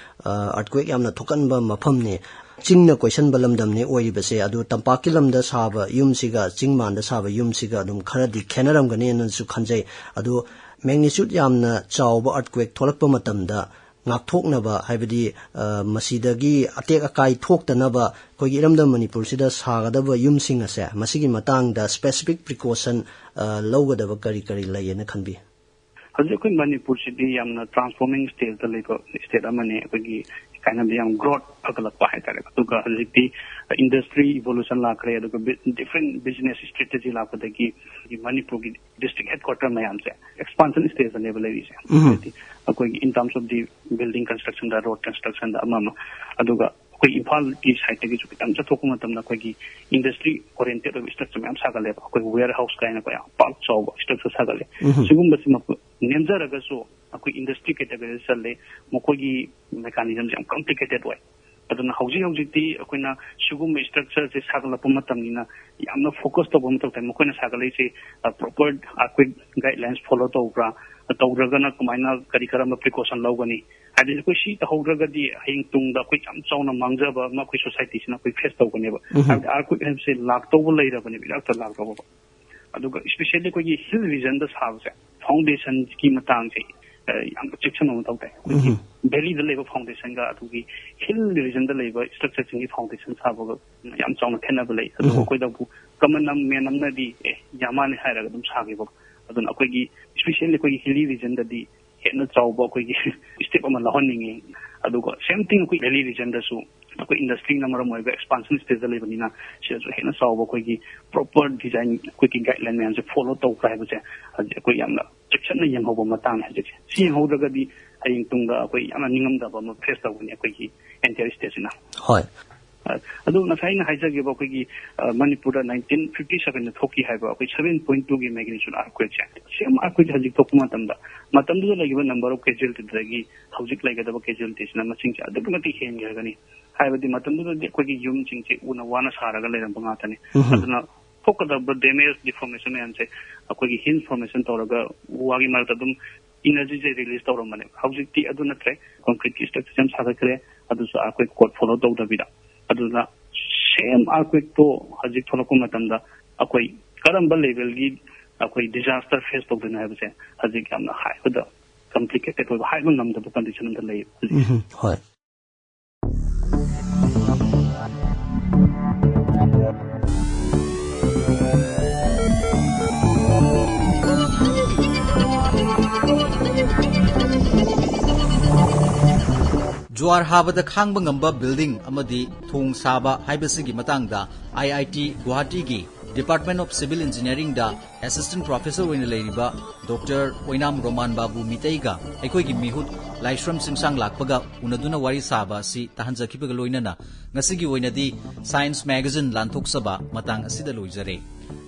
ꯑ, earthquake ꯌꯥꯝꯅ ꯊꯣꯛꯀꯟꯕ ꯃꯐꯝꯅꯤ, ꯆꯤꯡꯅ ꯀꯣꯏꯁꯟꯕ ꯂꯝꯗꯝꯅꯤ ꯑꯣꯏꯔꯤꯕꯁꯦ꯫ ꯑꯗꯨ ꯇꯝꯄꯥꯛꯀꯤ ꯂꯝꯗ ꯁꯥꯕ ꯌꯨꯝꯁꯤꯒ ꯆꯤꯡ ꯃꯥꯟꯗ ꯁꯥꯕ ꯌꯨꯝꯁꯤꯒ ꯑꯗꯨꯝ ꯈꯔꯗꯤ ꯈꯦꯠꯅꯔꯝꯒꯅꯤꯅꯁꯨ ꯈꯟꯖꯩ꯫ ꯑꯗꯨ magnitude ꯌꯥꯝꯅ ꯆꯥꯎꯕ earthquake ꯊꯣꯛꯂꯛꯄ ꯃꯇꯝꯗ ꯉꯥꯛꯊꯣꯛꯅꯕ, ꯍꯥꯏꯕꯗꯤ, ꯑ, ꯃꯁꯤꯗꯒꯤ ꯑꯇꯦꯛ ꯑꯀꯥꯏ ꯊꯣꯛꯇꯅꯕ ꯑꯩꯈꯣꯏꯒꯤ ꯏꯔꯝꯗꯝ ꯃꯅꯤꯄꯨꯔꯁꯤꯗ ꯁꯥꯒꯗꯕ ꯌꯨꯝꯁꯤꯡ ꯑꯁꯦ, ꯃꯁꯤꯒꯤ ꯃꯇꯥꯡꯗ specific precaution, ꯑ, ꯂꯧꯒꯗꯕ ꯀꯔꯤ ꯀꯔꯤ ꯂꯩꯌꯦꯅ ꯈꯟꯕꯤ? ꯍꯧꯖꯤꯛ ꯑꯩꯈꯣꯏ ꯃꯅꯤꯄꯨꯔꯁꯤꯗꯤ ꯌꯥꯝꯅ transforming stage ꯇ ꯂꯩꯕ state ꯑꯃꯅꯤ꯫ ꯑꯩꯈꯣꯏꯒꯤ ꯀꯥꯏꯅꯕ ꯌꯥꯝ growth ꯐꯒꯠꯂꯛꯄ ꯍꯥꯏꯇꯥꯔꯦ꯫ ꯑꯗꯨꯒ ꯍꯧꯖꯤꯛꯇꯤ industry evolution ꯂꯥꯛꯈ꯭ꯔꯦ, ꯑꯗꯨꯒ bi-, different business strategy ꯂꯥꯛꯄꯗꯒꯤ ꯃꯅꯤꯄꯨꯔꯒꯤ district headquarter ꯃꯌꯥꯝꯁꯦ expansion stage ꯇꯅꯦꯕ ꯂꯩꯔꯤꯁꯦ꯫ ꯎꯝ꯫ ꯍꯥꯏꯗꯤ ꯑꯩꯈꯣꯏꯒꯤ in terms of the building construction the, road construction ꯗ, ꯑꯃ ꯑꯃ, ꯑꯗꯨꯒ ꯑꯩꯈꯣꯏ ꯏꯝꯐꯥꯜꯒꯤ side ꯇꯒꯤꯁꯨ ꯈꯤꯇꯪ ꯆꯠꯊꯣꯛꯄ ꯃꯇꯝꯗ ꯑꯩꯈꯣꯏꯒꯤ industry oriented ꯑꯣꯏꯕ structure ꯃꯌꯥꯝ ꯁꯥꯒꯠꯂꯦꯕ꯫ ꯑꯩꯈꯣꯏ warehouse ꯀꯥꯏꯅꯀꯣ ꯌꯥꯝ ꯄꯥꯛ ꯆꯥꯎꯕ structure ꯁꯥꯒꯠꯂꯦ꯫ ꯎꯝ꯫ ꯁꯤꯒꯨꯝꯕꯁꯤ ꯃꯈꯣꯏ ꯅꯦꯝꯖꯔꯒꯁꯨ ꯑꯩꯈꯣꯏ industry category ꯗ ꯆꯜꯂꯦ꯫ ꯃꯈꯣꯏꯒꯤ mechanism ꯁꯦ ꯌꯥꯝ complicated ꯑꯣꯏ꯫ ꯑꯗꯨꯅ ꯍꯧꯖꯤꯛ ꯍꯧꯖꯤꯛꯇꯤ ꯑꯩꯈꯣꯏꯅ ꯁꯤꯒꯨꯝꯕ structure ꯁꯦ ꯁꯥꯒꯠꯂꯛꯄ ꯃꯇꯝꯅꯤꯅ ꯌꯥꯝꯅ focus ꯇꯧꯕ ꯃꯊꯧ ꯇꯥꯏ꯫ ꯃꯈꯣꯏꯅ ꯁꯥꯒꯠꯂꯛꯏꯁꯦ, ꯑ, proper earthquake guidelines follow ꯇꯧꯕ꯭ꯔꯥ? ꯇꯧꯗ꯭ꯔꯒꯅ ꯀꯃꯥꯏꯅ, ꯀꯔꯤ ꯀꯔꯝꯕ precaution ꯂꯧꯒꯅꯤ? ꯍꯥꯏꯗꯤ ꯑꯩꯈꯣꯏ ꯁꯤ ꯇꯧꯍꯧꯗ꯭ꯔꯒꯗꯤ ꯍꯌꯦꯡ ꯇꯨꯡꯗ ꯑꯩꯈꯣꯏ ꯌꯥꯝ ꯆꯥꯎꯅ ꯃꯥꯡꯖꯕ ꯑꯃ ꯑꯩꯈꯣꯏ society ꯁꯤꯅ ꯑꯩꯈꯣꯏ face ꯇꯧꯒꯅꯦꯕ꯫ ꯎꯝ꯫ ꯍꯥꯏꯕꯗꯤ earthquake ꯍꯥꯏꯕꯁꯦ ꯂꯥꯛꯇꯧꯕ ꯂꯩꯔꯕꯅꯦꯕ, ꯏꯔꯥꯛꯇ ꯂꯥꯛꯇꯧꯕ꯫ ꯑꯗꯨꯒ especially ꯑꯩꯈꯣꯏꯒꯤ hill region ꯗ ꯁꯥꯕꯁꯦ, foundation ꯒꯤ ꯃꯇꯥꯡꯁꯦ, ꯑ, ꯌꯥꯝꯅ ꯆꯦꯛꯁꯤꯟꯕ ꯃꯊꯧ ꯇꯥꯏ꯫ ꯑꯩꯈꯣꯏꯒꯤ ꯎꯝ꯫ Valley ꯗ ꯂꯩꯕ foundation ꯒ ꯑꯗꯨꯒꯤ hill region ꯗ ꯂꯩꯕ structure ꯁꯤꯡꯒꯤ foundation ꯁꯥꯕꯒ ꯌꯥꯝ ꯆꯥꯎꯅ ꯈꯦꯠꯅꯕ ꯂꯩ꯫ ꯑꯗꯨꯕꯨ ꯎꯝ꯫ ꯑꯩꯈꯣꯏꯗꯕꯨ common man ꯑꯃꯅꯗꯤ, "ꯑꯦ, ꯌꯥꯝ ꯃꯥꯜꯂꯦ" ꯍꯥꯏꯔꯒ ꯑꯗꯨꯝ ꯁꯥꯈꯤꯕ꯫ ꯑꯗꯨꯅ ꯑꯩꯈꯣꯏꯒꯤ, especially ꯑꯩꯈꯣꯏꯒꯤ hilly region ꯗꯗꯤ ꯍꯦꯟꯅ ꯆꯥꯎꯕ ꯑꯩꯈꯣꯏꯒꯤ step ꯑꯃ ꯂꯧꯍꯟꯅꯤꯡꯉꯤ꯫ ꯑꯗꯨꯒ same thing ꯑꯩꯈꯣꯏ valley region ꯗꯁꯨ ꯑꯩꯈꯣꯏ industry ꯅ ꯃꯔꯝ ꯑꯣꯏꯔꯒ expansion stage ꯗ ꯂꯩꯕꯅꯤꯅ, ꯁꯤꯗꯁꯨ ꯍꯦꯟꯅ ꯆꯥꯎꯕ ꯑꯩꯈꯣꯏꯒꯤ proper design, ꯑꯩꯈꯣꯏꯒꯤ guideline ꯃꯌꯥꯝꯁꯦ follow ꯇꯧꯕ꯭ꯔꯥ ꯍꯥꯏꯕꯁꯦ ꯍꯧꯖꯤꯛ ꯑꯩꯈꯣꯏ ꯌꯥꯝꯅ ꯆꯦꯛꯁꯤꯟꯅ ꯌꯦꯡꯍꯧꯕ ꯃꯇꯥꯡꯅꯤ ꯍꯧꯖꯤꯛꯁꯦ꯫ ꯁꯤ ꯌꯦꯡꯍꯧꯗ꯭ꯔꯒꯗꯤ ꯍꯌꯦꯡ ꯇꯨꯡꯗ ꯑꯩꯈꯣꯏ ꯌꯥꯝꯅ ꯅꯤꯡꯉꯝꯗꯕ ꯑꯃ face ꯇꯧꯒꯅꯤ ꯑꯩꯈꯣꯏꯒꯤ entire state ꯁꯤꯅ꯫ ꯍꯣꯏ꯫ ꯑ, ꯑꯗꯨ ꯉꯁꯥꯏ ꯑꯩꯅ ꯍꯥꯏꯖꯈꯤꯕ ꯑꯩꯈꯣꯏꯒꯤ, ꯑ, ꯃꯅꯤꯄꯨꯔꯗ nineteen fifty seven ꯗ ꯊꯣꯛꯈꯤ ꯍꯥꯏꯕ ꯑꯩꯈꯣꯏ seven point two ꯒꯤ magnitude earthquake ꯁꯦ, same earthquake ꯍꯧꯖꯤꯛ ꯊꯣꯛꯄ ꯃꯇꯝꯗ, ꯃꯇꯝꯗꯨꯗ ꯂꯩꯈꯤꯕ number of casualty ꯗꯒꯤ ꯍꯧꯖꯤꯛ ꯂꯩꯒꯗꯕ casualty ꯁꯤꯅ ꯃꯁꯤꯡꯁꯦ ꯑꯗꯨꯛꯀꯤ ꯃꯇꯤꯛ ꯍꯦꯟꯈ꯭ꯔꯒꯅꯤ꯫ ꯍꯥꯏꯕꯗꯤ ꯃꯇꯝꯗꯨꯗꯗꯤ ꯑꯩꯈꯣꯏꯒꯤ ꯌꯨꯝꯁꯤꯡꯁꯦ ꯎꯅ ꯋꯥꯅ ꯁꯥꯔꯒ ꯂꯩꯔꯝꯕ ꯉꯥꯛꯇꯅꯤ꯫ ꯎꯝ꯫ ꯑꯗꯨꯅ ꯊꯣꯛꯀꯗꯕ damage, deformation ꯃꯌꯥꯝꯁꯦ ꯑꯩꯈꯣꯏꯒꯤ hinge formation ꯇꯧꯔꯒ ꯎ ꯋꯥꯒꯤ ꯃꯔꯛꯇ ꯑꯗꯨꯝ energyꯁꯦ release ꯇꯧꯔꯝꯕꯅꯦ꯫ ꯍꯧꯖꯤꯛꯇꯤ ꯑꯗꯨ ꯅꯠꯇ꯭ꯔꯦ, concreteꯀꯤ structure ꯌꯥꯝ ꯁꯥꯒꯠꯈ꯭ꯔꯦ꯫ ꯑꯗꯨꯁꯨ earthquake code follow ꯇꯧꯗꯕꯤꯗ, ꯑꯗꯨꯅ same earthquakeꯇꯣ ꯍꯧꯖꯤꯛ ꯊꯣꯛꯂꯛꯄ ꯃꯇꯝꯗ ꯑꯩꯈꯣꯏ ꯀꯔꯝꯕ levelꯒꯤ ꯑꯩꯈꯣꯏ disaster face ꯇꯧꯗꯣꯏꯅꯣ ꯍꯥꯏꯕꯁꯦ ꯍꯧꯖꯤꯛ ꯌꯥꯝꯅ ꯍꯥꯏꯕꯗ complicated ꯑꯣꯏꯕ, ꯍꯥꯏꯕ ꯉꯝꯗꯕ condition ꯑꯃꯗ ꯂꯩ ꯍꯧꯖꯤꯛ꯫ ꯎꯝ, ꯍꯣꯏ꯫ ꯖꯨꯋꯥꯔ ꯍꯥꯕꯗ ꯈꯥꯡꯕ ꯉꯝꯕ building ꯑꯃꯗꯤ ꯊꯣꯡ ꯁꯥꯕ ꯍꯥꯏꯕꯁꯤꯒꯤ ꯃꯇꯥꯡꯗ I I T ꯒꯨꯋꯥꯍꯥꯇꯤꯒꯤ Department of Civil Engineeringꯗ assistant professor ꯑꯣꯏꯅ ꯂꯩꯔꯤꯕ Doctor ꯑꯣꯏꯅꯥꯝ ꯔꯣꯃꯥꯟ ꯕꯥꯕꯨ ꯃꯤꯇꯩꯒ ꯑꯩꯈꯣꯏꯒꯤ ꯃꯤꯍꯨꯠ ꯂꯥꯏꯁ꯭ꯔꯝ ꯆꯤꯡꯁꯥꯡ ꯂꯥꯛꯄꯒ ꯎꯅꯗꯨꯅ ꯋꯥꯔꯤ ꯁꯥꯕ ꯑꯁꯤ ꯇꯥꯍꯟꯖꯈꯤꯕꯒ ꯂꯣꯏꯅꯅ ꯉꯁꯤꯒꯤ ꯑꯣꯏꯅꯗꯤ Science Magazine ꯂꯥꯟꯊꯣꯛꯆꯕ ꯃꯇꯥꯡ ꯑꯁꯤꯗ ꯂꯣꯏꯖꯔꯦ꯫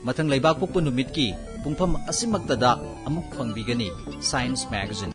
ꯃꯊꯪ ꯂꯩꯕꯥꯛ ꯄꯣꯛꯄ ꯅꯨꯃꯤꯠꯀꯤ ꯄꯨꯡꯐꯝ ꯑꯁꯤꯃꯛꯇꯗ ꯑꯃꯨꯛ ꯐꯪꯕꯤꯒꯅꯤ Science Magazine꯫